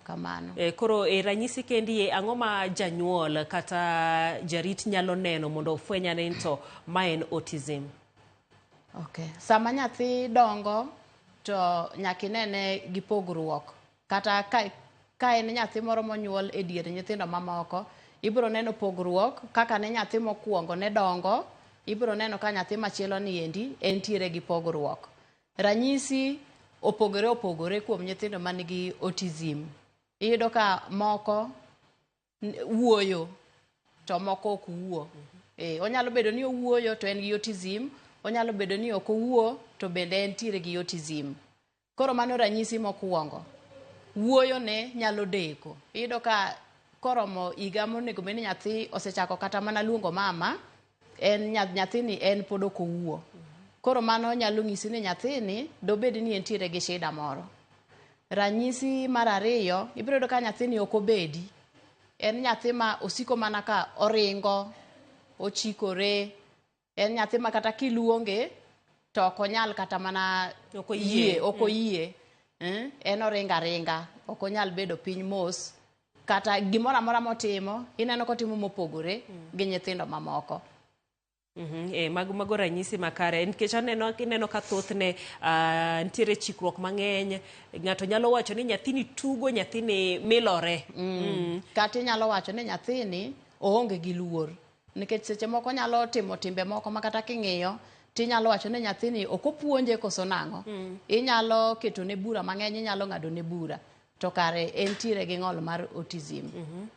Kamano. Koro e ranyisi kendi ang'o ma janyuol kata jarit nyalo neno mondo ofweny ni to ma en autism? Okay. Sama nyathi dongo to nyaka inene gi pogruok. Kata ka en nyathi moro monyuol e dier nyithindo mamoko, ibiro neno pogruok kaka ne nyathi mokwongo ne dongo, ibiro neno ka nyathi machielo ni endi entiere gi pogruok. Ranyisi opogore opogore kuom nyithindo manigi autism. Iyudo ka moko wuoyo to moko ok wuo. Onyalo bedo ni owuoyo to en gi autism, onyalo bedo ni ok owuo to bende entiere gi autism. Koro mano ranyisi mokwongo. Wuoyo ne nyalo deko. Iyudo ka koromo higa monego bed ni nyathi osechako kata mana luongo mama, en nyathini en pod ok owuo. Koro mano nyalo nyisi ni nyathini dobed ni entiere gi shida moro. Ranyisi mar ariyo, ibiro yudo ka nyathini ok obedi. En nyathi ma osiko mana ka oringo, ochikore. En nyathi ma kata kiluonge to ok onyal kata mana yie, ok oyie. En oringo aringa, ok onyal bedo piny mos. Kata gimoro amora motimo, ineno kotimo mopogore gi nyithindo mamoko. Mago ranyisi makare nikech ineno ka thothne nitiere chikruok mang'eny. Ng'ato nyalo wacho ni nyathini tugo, nyathini milore. Kata inyalo wacho ni nyathini oonge gi luor. Nikech seche moko nyalo timo timbe moko ma kata king'iyo tinyalo wacho ni nyathini ok opuonje koso nang'o. Inyalo ketone bura mang'eny, inyalo ng'adone bura. to kare entiere gi ng'ol mar autism.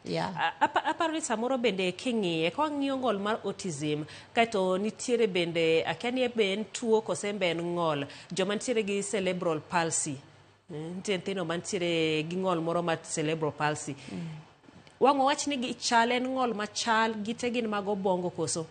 Yeah. Aparo ni samoro bende king'iye, ka wang'iyo ng'ol mar autism, kaeto nitiere bende, akia ni be en tuo kose be en ng'ol, joma nitiere gi cerebral palsy. Nitie nyithindo mantiere gi ng'ol moro mar cerebral palsy. Wang' wawach ni gichal, en ng'ol machal, gite gin mag obwongo koso?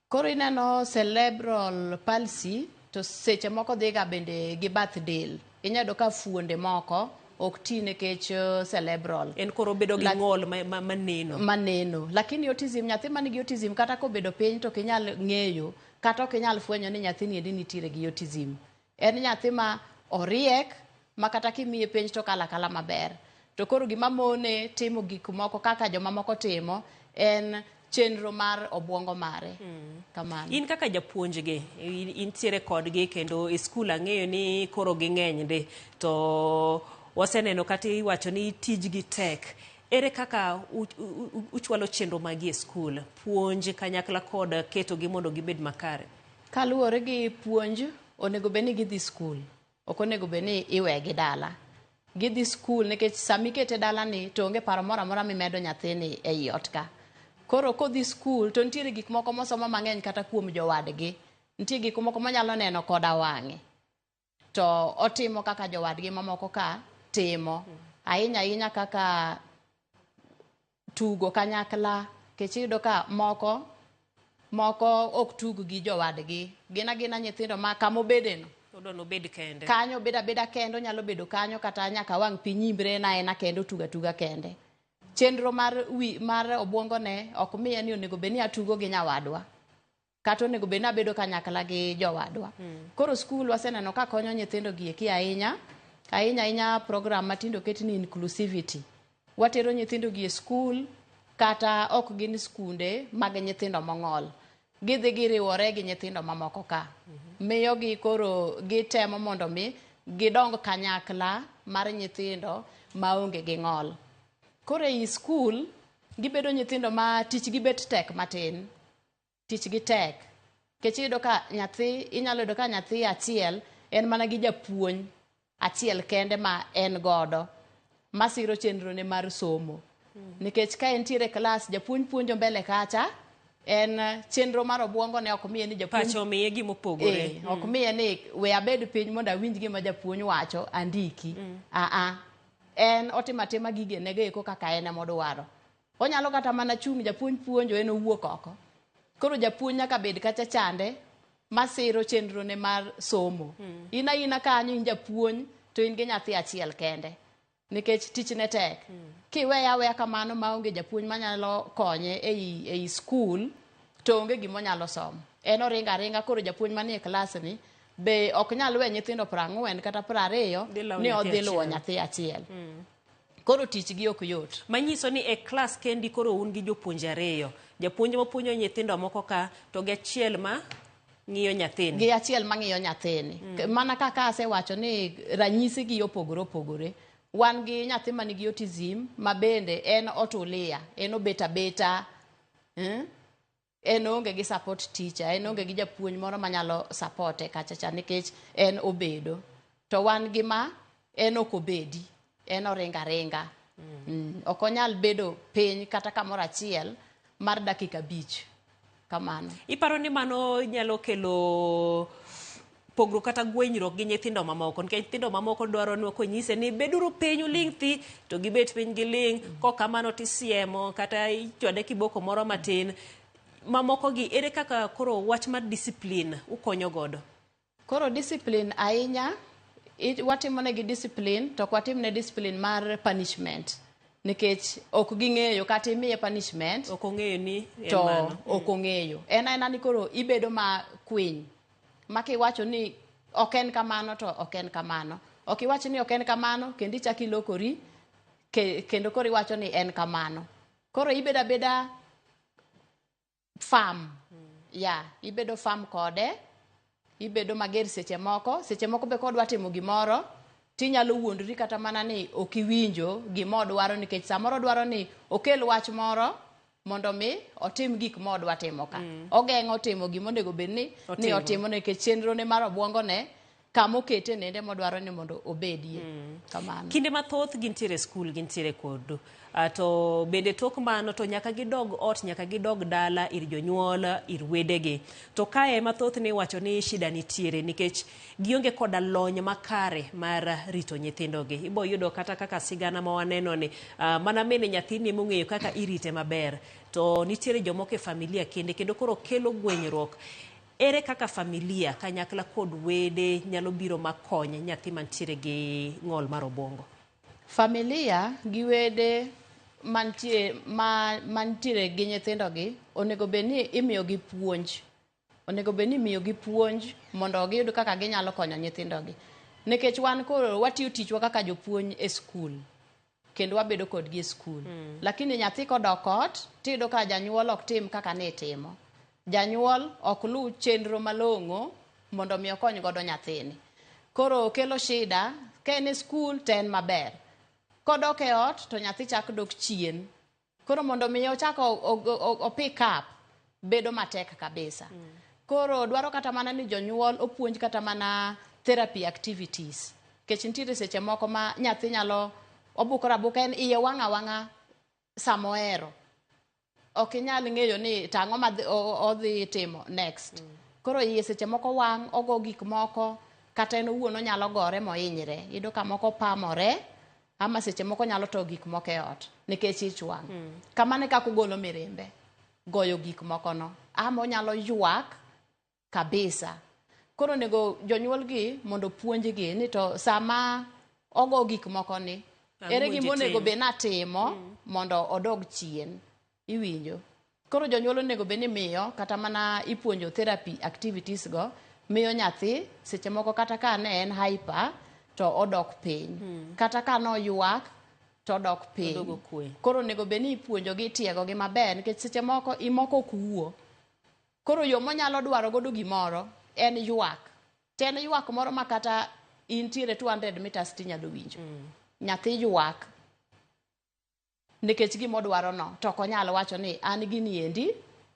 Koro ineno cerebral palsy to seche moko dhiga bende gi bath del. Inyalo yudo ka fuonde moko ok ti nikech cerebral. En koro obedo gi ng'ol maneno. Maneno. Lakini autism, nyathi man gi autism kata kobedo piny to ok inyal ng'eyo kata ok inyal fwenyo ni nyathini endi nitiere gi autism. En nyathi ma oriek ma kata kimiye penj to kalo akala maber. To koro gima mone timo gik moko kaka jomamoko timo en chenro mar obwongo mare. Kamano. In kaka japuonjgi, intiere kodgi kendo e skul ang'eyo ni koro ging'eny ndi, to waseneno kata iwacho ni tijgi tek. Ere kaka uchwalo chenro magi e skul? Puonj kanyakla kod ketogi mondo gibed makare? Kaluwore gi puonj, onego bed ni gidhi skul. Ok onego bed ni iwegi dala. Gidhi skul nikech sama ikete dalani to onge paro moro amora mimedo nyathini ei ot ka. Koro kodhi skul to nitiere gik moko mosomo mang'eny kata kuom jowadgi. Nitie gik moko monyalo neno koda wang'e. To otimo kaka jowadgi mamoko ka timo. Ahinya ahinya kaka tugo kanyakla. Nikech iyudo ka moko ok tug gi jowadgi. Gin agina nyithindo ma kamobedeno. Odwa nobed kende. Kanyo obed abeda kende, onyalo bedo kanyo kata nyaka wang' piny imbre en aena kende, otugo atuga kende. Chenro mar wi mar obwongone ok miye ni onego bed ni atugo gi nyawadwa. Kata onego bed ni abedo kanyakla gi jowadwa. Koro skul waseneno ka konyo nyithindo gi eki ahinya. Ahinya ahinya program matindo oket ni inclusivity. Watero nyithindo gi e skul kata ok gin skunde mag nyithindo mong'ol. Gidhi giriwore gi nyithindo mamoko ka. Miyo gi koro gitemo mondo mi gidong kanyakla mar nyithindo maonge gi ng'ol. Koro ei skul gibedo nyithindo ma tich gi bet tek matin. Tich gi tek. Nikech iyudo ka nyathi, inyalo yudo ka nyathi achiel en mana gi japuonj achiel kende ma en godo masiro chenrone mar somo. Nikech ka entiere e klas, japuonj puonjo mbele kacha, en chenro mar obwongo ne ok miye ni japuonj Pacho omiye gimopogore. Ok miye ni we abed piny mondo awinj gima japuonj wacho, andiki. En otimo atima gigene go eko kaka en emodwaro. Onyalo kata mana chung' japuonj puonjo en owuok oko. Koro japuonj nyaka bed kacha chande masiro chenrone mar somo. In aina kanyo in japuonj to in gi nyathi achiel kende. Nikech tichne tek. Kiweye aweya kamano maonge japuonj manyalo konye ei skul to onge gima onyalo somo. En oringo aringa koro japuonj manie klas ni be ok nyal we nyithindo 40 kata 20 ni odhi luwo nyathi achiel. Koro tich gi ok yot. Manyiso ni e klas kendi koro un gi jopuonje ariyo. Japuonj mapuonjo nyithindo moko ka to gi achiel ma ng'iyo nyathini. Gi achiel mang'iyo nyathini. Mana kaka asewacho ni ranyisi gi opogore opogore. Wan gi nyathi manigi autism ma bende en otulia, en obet abeta. En onge gi support teacher, en onge gi japuonj moro manyalo supporte kacha cha nikech en obedo. To wan gi ma en ok obedi, en oringo aringa. Ok onyal bedo piny kata kamoro achiel mar dakika 5. Kamano. Iparo ni mano nyalo kelo pogruok kata gwenyruok gi nyithindo mamoko nikech nyithindo mamoko dwaro ni konyise ni beduru piny uling' thi to gibet piny giling' kok kamano tisiemo kata ichwade kiboko moro matin. Mamoko gi ere kaka koro wach mar discipline ukonyo godo? Koro discipline ahinya watimo negi discipline to ok watim ne discipline mar punishment. Nikech ok ging'eyo kata imiye punishment ok ong'eyo ni en to mano. Ok ong'eyo. En aena ni koro ibedo ma kwiny. Ma kiwacho ni ok en kamano to ok en kamano. Ok iwach ni ok en kamano kendo ichako ilokori kendo koro iwacho ni en kamano. Koro ibedo abeda firm. Ya, ibedo firm kode. Ibedo mager seche moko. Seche moko be kodwa timo gimoro tinyalo wuondori kata mana ni ok iwinjo gima odwaro nikech samoro odwaro ni okel wach moro mondo mi otim gik ma odwa timo ka. Ogeng'o timo gima onego bed ni otimo nikech chenro ne mar obwongo ne kama okete nende modwaro ni mondo obedie. Kamano. Kinde mathoth gintiere e skul, gintiere kodu. To bende tok mano to nyaka gidog ot, nyaka gidog dala ir jonyuol, ir wedegi. To kae mathoth ni iwacho ni shida nitiere nikech gionge koda lony makare mar rito nyithindogi. Ibo yudo kata kaka sigana ma waneno ni mana min nyathini emong'eyo kaka irite maber. To nitiere jomoko e familia kende kendo koro kelo gwenyruok. Ere kaka familia kanyakla kod wede nyalo biro makony nyathi mantiere gi ng'ol mar obwongo? Familia gi wede mantie mantiere gi nyithindogi onego bed ni imiyogi puonj. Onego bed ni imiyogi puonj mondo giyud kaka ginyalo konyo nyithindogi. Nikech wan koro watiyo tichwa kaka jopuonj e skul kendo wabedo kodgi e skul. Lakini nyathi kodok ot tiyudo ka janyuol ok tim kaka ne timo. Janyuol ok luw chenro malong'o mondo mi okony godo nyathini. Koro kelo shida ka en e skul to en maber. Kodok e ot to nyathi chak dok chien. Koro mondo mi ochak o pick up bedo matek kabisa. Koro dwaro kata mana ni jonyuol opuonj kata mana therapy activities. Nikech nitiere seche moko ma nyathi nyalo obukore abuka en iye wang' awang'a sama ohero. Ok inyal ng'eyo ni to ang'o ma odhi timo next. Koro iye seche moko wang' ogo gik moko kata en owuon onyalo gore mohinyre. Iyudo ka moko pamore ama seche moko nyalo to gik moko e ot nikech ich wang'. Kamano e kaka ogolo mirimbe, goyo gik moko no. Ama onyalo ywak kabisa. Koro onego jonyuol gi mondo opuonjgi ni to sama ogo gik moko ni, ere gima onego bed natimo mondo odog chien. Iwinjo? Koro jonyuol onego bed ni miyo kata mana ipuonjo therapy activities go miyo nyathi seche moko kata ka ne en hyper to odok piny. Kata ka noywak to odok piny. Koro onego bed ni ipuonjogi itiegogi maber nikech seche moko imoko ok wuo. Koro yo monyalo dwaro godo gimoro en ywak. To en ywak moro ma kata intiere 200 meters tinyalo winjo. Nyathi ywak nikech gima odwaro no to ok onyal wacho ni an gini endi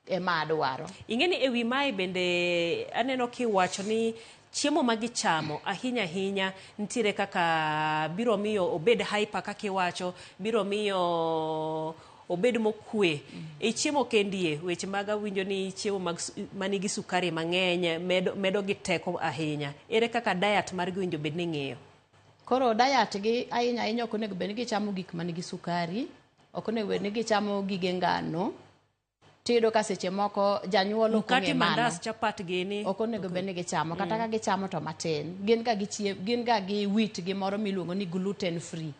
ema adwaro. Ing'e ni ewi mae bende aneno kiwacho ni chiemo ma gichamo ahinya ahinya nitiere kaka biro miyo obed hyper kaka iwacho, biro miyo obed mokwe. E chiemo kendie, weche mag awinjo ni chiemo mag manigi sukari mang'eny medo gi teko ahinya. Ere kaka diet margi owinjo bed ni ing'iyo? Koro diet gi ahinya ahinya ok onego bed ni gichamo gik manigi sukari, ok onego bed ni gichamo gige ngano. Tiyudo ka seche moko janyuol ok ong'e mano. Mandas, chapat gini. Ok onego bed ni gichamo, kata ka gichamo to matin. Gin ga gi gin ga gi wheat gi moro miluongo ni gluten free.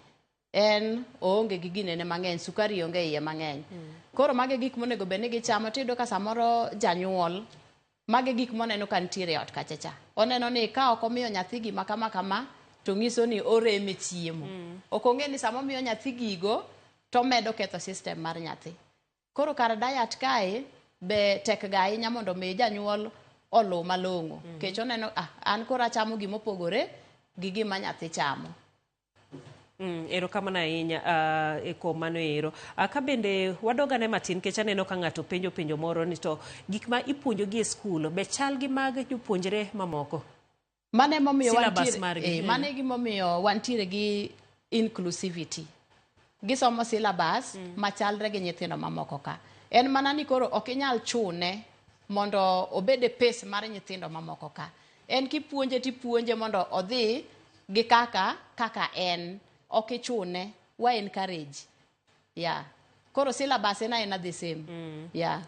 En oonge gi ginene mang'eny, sukari onge iye mang'eny. Koro magi gik monego bed ni gichamo, tiyudo ka samoro janyuol magi gik moneno ka nitiere e ot kacha cha. Oneno ni ka ok omiyo nyathi gima kama kama to nyiso ni orem e chiemo. Ok ong'e ni sama omiyo nyathi gigo to omedo ketho system mar nyathi. Koro kar diet kae be tek ga ahinya mondo mi janyuol oluw malong'o. Nikech oneno an koro achamo gimopogore gi gima nyathi chamo. Erokamano ahinya e kuom mano ero. Ka bende wadog ane matin nikech aneno ka ng'ato penjo penjo moro ni to gik ma ipuonjogi e skul be chal gi mag jopuonjre mamoko? Mano emomiyo Syllabus margi. Mano e gimomiyo wantiere gi inclusivity. Gisomo syllabus machalre gi nyithindo mamoko ka. En mana ni koro ok inyal chune mondo obed e pace mar nyithindo mamoko ka. En kipuonje tipuonje mondo odhi gi kaka en. Ok ichune, wa encourage. Yeah. Koro syllabus en aena the same. Yeah.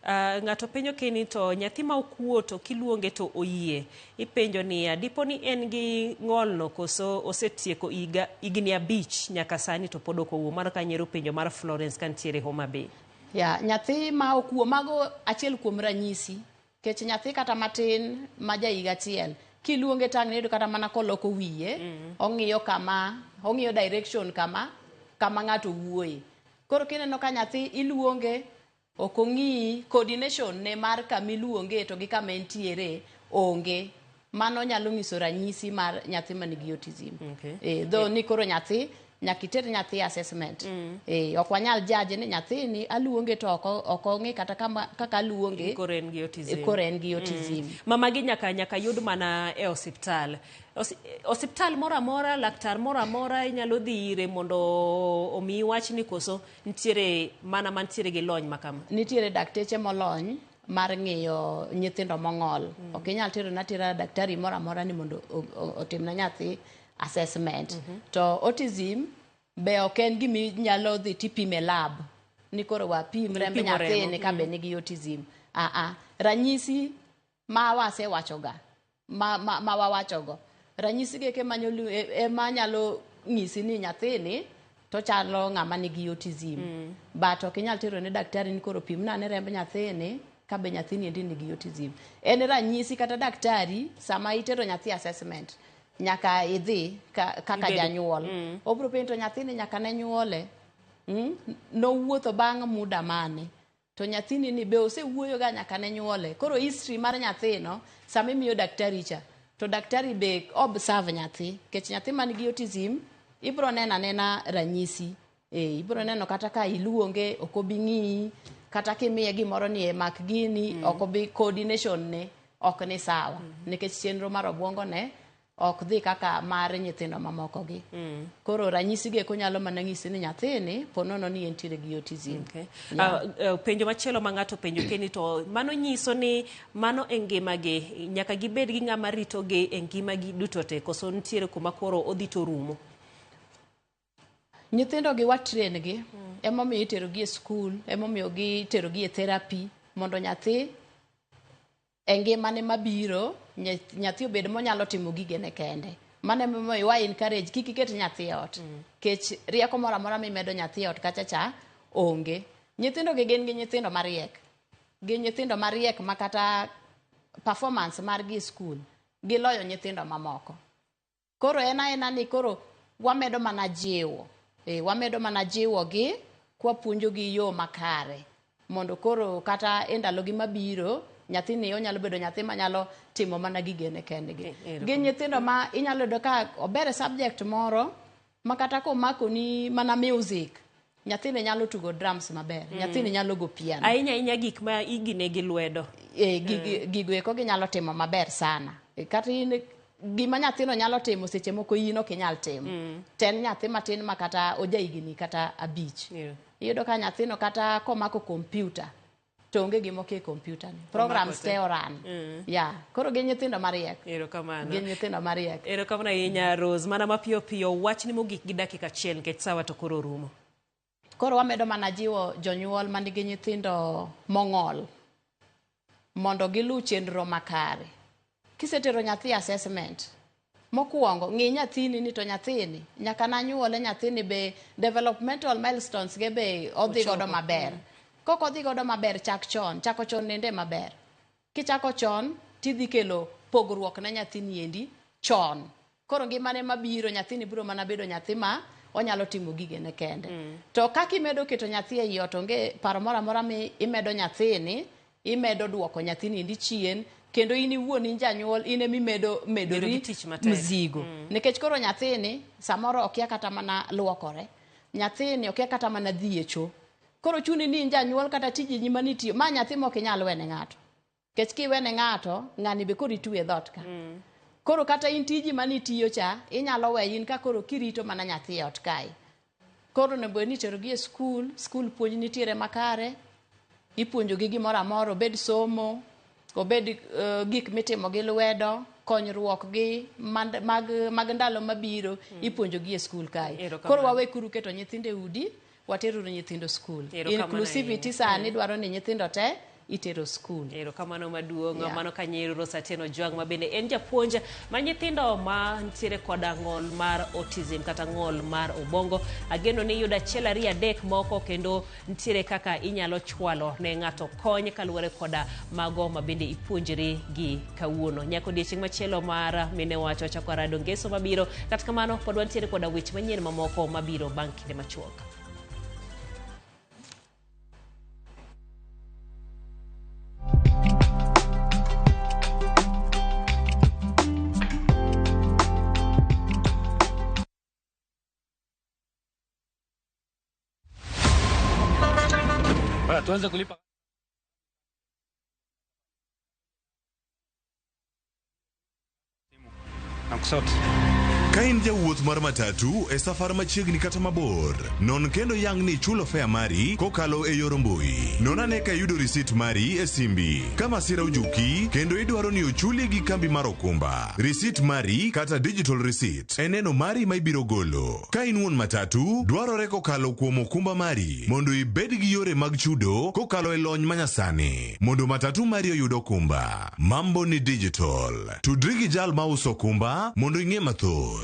Ng'ato penjo keni to nyathi ma ok wuo to kiluonge to oyie. Ipenjo niya, dipo ni en gi ng'olno koso osetieko higni 5 nyaka sani to pod ok owuo. Mano kanyo ero penjo mar Florence kantiere Homa Bay. Yeah, nyathi ma ok wuo mago achiel kuom ranyisi. Nikech nyathi kata matin ma ja higa 1 kiluonge tang' iyudo kata mana koloko wiye, ong'iyo kama, ong'iyo direction kama ng'ato wuoye. Koro kineno ka nyathi iluonge ok ong'i coordination ne mar kama iluonge to gi kama entiere onge. Mano nyalo nyiso ranyisi mar nyathi manigi autism. Though ni koro nyathi Nyaka iter nyathi assessment. Eh, ok wanyal judge ni nyathini aluonge to ok ok ong'e kata kama, kaka aluonge. Koro en gi autism. Koro en gi autism. Mama gi nyaka nyaka yud mana e osiptal. Osiptal moro amora, laktar moro amora inyalo dhi ire mondo omiyi wach ni koso nitiere mana mantiere gi lony ma kama. Nitiere dakteche molony mar ng'iyo nyithindo mong'ol. Ok inyal tero na tera daktari moro amora ni mondo otimne nyathi assessment. To autism be ok en gima inyalo dhi tipime e lab ni koro wapim remb Ipimo remo, nyathini ka be nigi autism. Aa, ranyisi ma wasewachoga ma wawachogo ranyisi gi eke ema nyalo nyisi ni nyathini to chalo ng'ama nigi autism. But ok inyal tero ne daktari ni koro pimna ane remb nyathini ka be nyathini endi nigi autism. En ranyisi kata daktari sama itero nyathi assessment nyaka idhi kaka janyuol. Obiro penjo to nyathini nyaka ne nyuole. Nowuotho bang' muda mane? To nyathini ni be osewuoyo ga nyaka ne nyuole. Koro history mar nyathino sama imiyo daktari cha to daktari be observe nyathi nikech nyathi man gi autism ibiro neno anena ranyisi. Ibiro neno kata ka iluonge ok obi ng'iyi kata kimiye gimoro ni e mak gini ok obi coordination ne ok ni sawa nikech chenro mar obwongo ne ok dhi kaka mar nyithindo mamoko gi. Koro ranyisi gi eko nyalo mana nyisi ni nyathini po nono ni entiere gi autism. Okay. Penjo machielo ma ng'ato penjo keni to mano nyiso ni mano e ngimagi nyaka gibed gi ng'ama ritogi e ngimagi duto te koso nitiere kuma koro odhi to rumo. Nyithindo gi wa train gi emomiyo itero gi e skul, emomiyo gitero gi e therapy mondo nyathi e ngimane mabiro nyathi obed monyalo timo gigene kende. Mano emomiyo wa encourage kik iket nyathi e ot. Kech rieko moro amora mimedo nyathi e ot kacha cha onge. Nyithindo gi gin gi nyithindo mariek. Gin nyithindo mariek ma kata performance margi e skul giloyo nyithindo mamoko. Koro en aena ni koro wamedo mana jiwo. Wamedo mana jiwo gi kwapuonjo gi yo makare. Mondo koro kata e ndalogi mabiro nyathini onyalo bedo nyathi manyalo timo mana gigene kendgi. Gin nyithindo ma inyalo yudo ka ober e subject moro ma kata komako ni mana music nyathini nyalo tugo drums maber, nyathini nyalo go piano. Ahinya ahinya gik ma igine gi lwedo. Gigo eko ginyalo timo maber sana. Kata in gima nyathino nyalo timo seche moko in ok inyal timo. To en nyathi matin ma kata ojahigni kata 5. Iyudo ka nyathino kata komako kompyuta to onge gima okia e kompyuta ni. Programs te oran. Yeah. Koro gin nyithindo mariek. Erokamano. Gin nyithindo mariek. Erokamano ahinya Rose. Mana mapiyo piyo wachni mogik gi dakika achiel nikech sawa to koro rumo. Koro wamedo mana jiwo jonyuol manigi nyithindo mong'ol mondo giluw chenro makare. Kisetero nyathi assessment, mokwongo ng'i nyathini ni to nyathini nyaka nanyuole nyathini be developmental milestones ge be odhi godo maber. Kok odhi godo maber chak chon, chako chon nende maber. Kichako chon tidhi kelo pogruok ne nyathini endi chon. Koro ngimane mabiro nyathini biro mana bedo nyathi ma onyalo timo gigene kende. To kaka imedo keto nyathi ei ot onge paro moro amora mi imedo nyathini, imedo duoko nyathini endi chien kendo in iwuon in janyuol in emimedo medori mzigo. Nikech koro nyathini samoro okia kata mana luokore. Nyathini okia kata mana dhi e cho. Koro chuni ni in janyuol kata tiji mani tiyo ma nyathi mok inyal wene ng'ato. Nikech kiwene ng'ato, ng'ani be koro itwe e dhoot ka. Koro kata in tiji mani tiyo cha, inyalo weyo in ka koro kirito mana nyathi e ot kae. Koro onego bed ni itero gi e skul, skul puonj nitiere makare, ipuonjo gi gimoro amora, obed somo, obed gik mitimo gi lwedo, konyruok gi mag ndalo mabiro, ipuonjo gi e skul kae. Koro wawe kuru keto nyithindo e udi, wateruru nyithindo skul. Inclusivity sani dwaro ni nyithindo te itero skul. Erokamano maduong'. Mano kanyo Rose Atieno Ojwang' ma bende en japuonj ma nyithindo ma nitiere koda ng'ol mar autism kata ng'ol mar obongo. Ageno ni iyudo 1 2 3 moko kendo nitiere kaka inyalo chwalo ne ng'ato kony kaluwore koda mago ma bende ipuonjri gi kawuono. Nyaka odiechieng' machielo mar Mine Wacho chako rado ngeso mabiro. Kata kamano pod wantiere koda weche manyien mamoko mabiro bang' kinde machuok. Tuanze kulipa na kusort. Ka in jawuoth mar matatu e safar machiegni kata mabor, non kendo yang ni ichulo fare mari kokalo e yor mbui. Non ane ka iyudo risit mari e simbi. Ka masira ojuki kendo idwaro ni ochuli gi kambi mar okumba, risit mari kata digital receipt e neno mari ma ibiro golo. Ka in wuon matatu, dwarore kokalo kuom okumba mari mondo ibed gi yore mag chudo kokalo e lony manyasani mondo matatu mari oyud okumba. Mambo ni digital. Tudri gi jal mauso okumba mondo ing'e mathoth.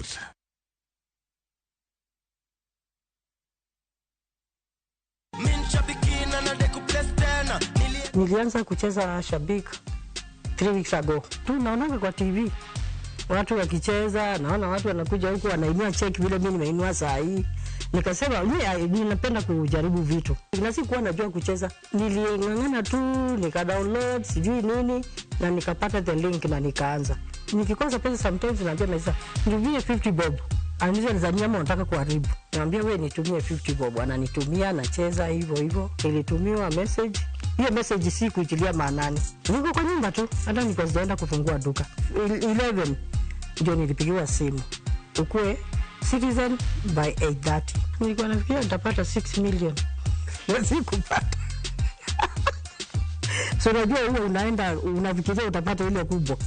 Min shabikina na deku bless tena. Nilianza kucheza Shabik 3 weeks ago. Tu naonanga kwa TV watu wakicheza, naona watu wanakuja huku wanainua cheki vile mimi nimeinua saa hii. Nikasema mimi ninapenda kujaribu vitu. Na sikuwa najua kucheza. Niling'ang'ana tu nika download sijui nini na nikapata the link na nikaanza. Nikikosa pesa sometimes naambia Maisa, nitumie 50 bob. Ananiuliza ni za ama unataka kuharibu. Niambia wewe nitumie 50 bob. Ananitumia, nacheza hivyo hivyo. Nilitumiwa message. Hiyo message si kuitilia maanani. Niko kwa nyumba tu, hata nilikuwa sijaenda kufungua duka. 11 ndio nilipigiwa simu. Ukue Citizen by 8:30. Nilikuwa nafikiria nitapata 6 million. Na sikupata. So unajua huwa unaenda unafikiria utapata ile kubwa.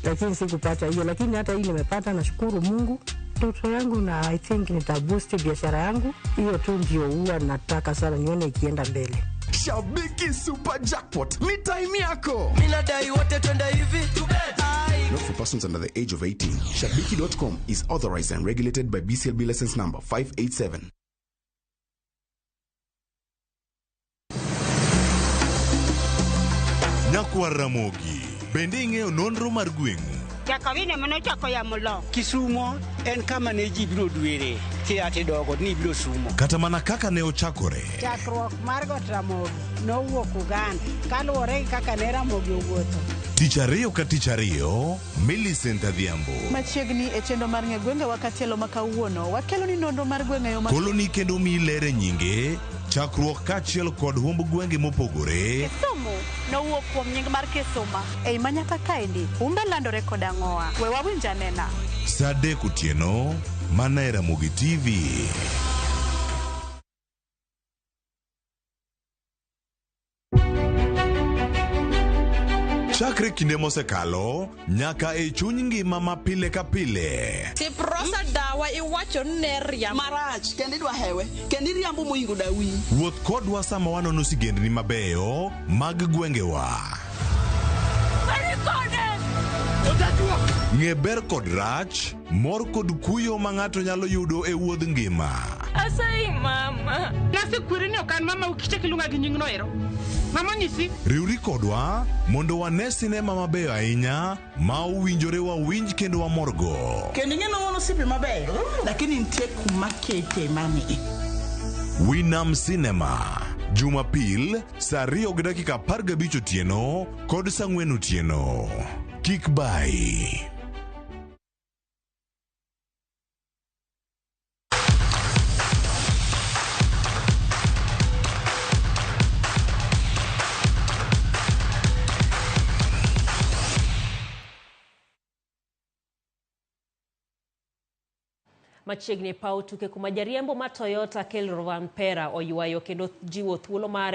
Lakini sikupata hiyo, lakini hata hii nimepata, nashukuru Mungu. Ndoto yangu na I think nitaboost biashara yangu. Hiyo tu ndio huwa nataka sana nione ikienda mbele. Shabiki Super Jackpot ni time yako. Mimi nadai wote twende hivi. Not for persons under the age of 18. Shabiki.com is authorized and regulated by BCLB license number 587. Nyakwar Ramogi, bende ing'eyo nonro mar gweng'u? Jakawine manochako yamo lo. Kisumo en kama ne ji biro dwere kia tidogo ni biro sumo. Kata mana kaka ne ochakore. Chakruok mar Got Ramogi nowuok Uganda kaluwore gi kaka ne Ramogi owuotho. Tich ariyo ka tich ariyo, Millicent Adhiambo. Machiegni e chenro mar ng'e gwenge wa katielo ma kawuono, wakelo ni nonro mar gwenge yo ma Koloni kendo miyi ler e nyinge, chakruok kaachiel kod humb gwenge mopogore. Kisumu nowuok kuom nying mar Kisuma. Ei manyaka kaendi, humbe landore kod ang'owa. We wawinj anena. Saa 3 otieno, mana e Ramogi TV. Chakre kinde mosekalo, nyaka e chuny ngima ma pile ka pile. Siprosa dawa iwacho ni ne riambo. Marach, kendo idwa hewe, kendo iriambo moingo dawi. Wuoth kodwa sama wanono sigendni mabeyo mag gwengewa. Ng'e ber kod rach, mor kod kuyo ma ng'ato nyalo yudo e wuodh ngima. Asayi mama. Nasekweri ni ok an mama ukichak iluonga gi nyingno ero. Mama nyisi. Riwri kodwa mondo wane sinema mabeyo ahinya ma owinjore wawinj kendo wamorgo. Kendo ing'e ni wan osiepe mabeyo, lakini nitie kuma kete mani. Winam Cinema, Jumapil saa 2:15 otieno kod saa 4 otieno. Kik bayi. Machiegni e paw tuke kuma jariembo ma Toyota Kelvin Pera oywayo kendo jiwo thuolo mare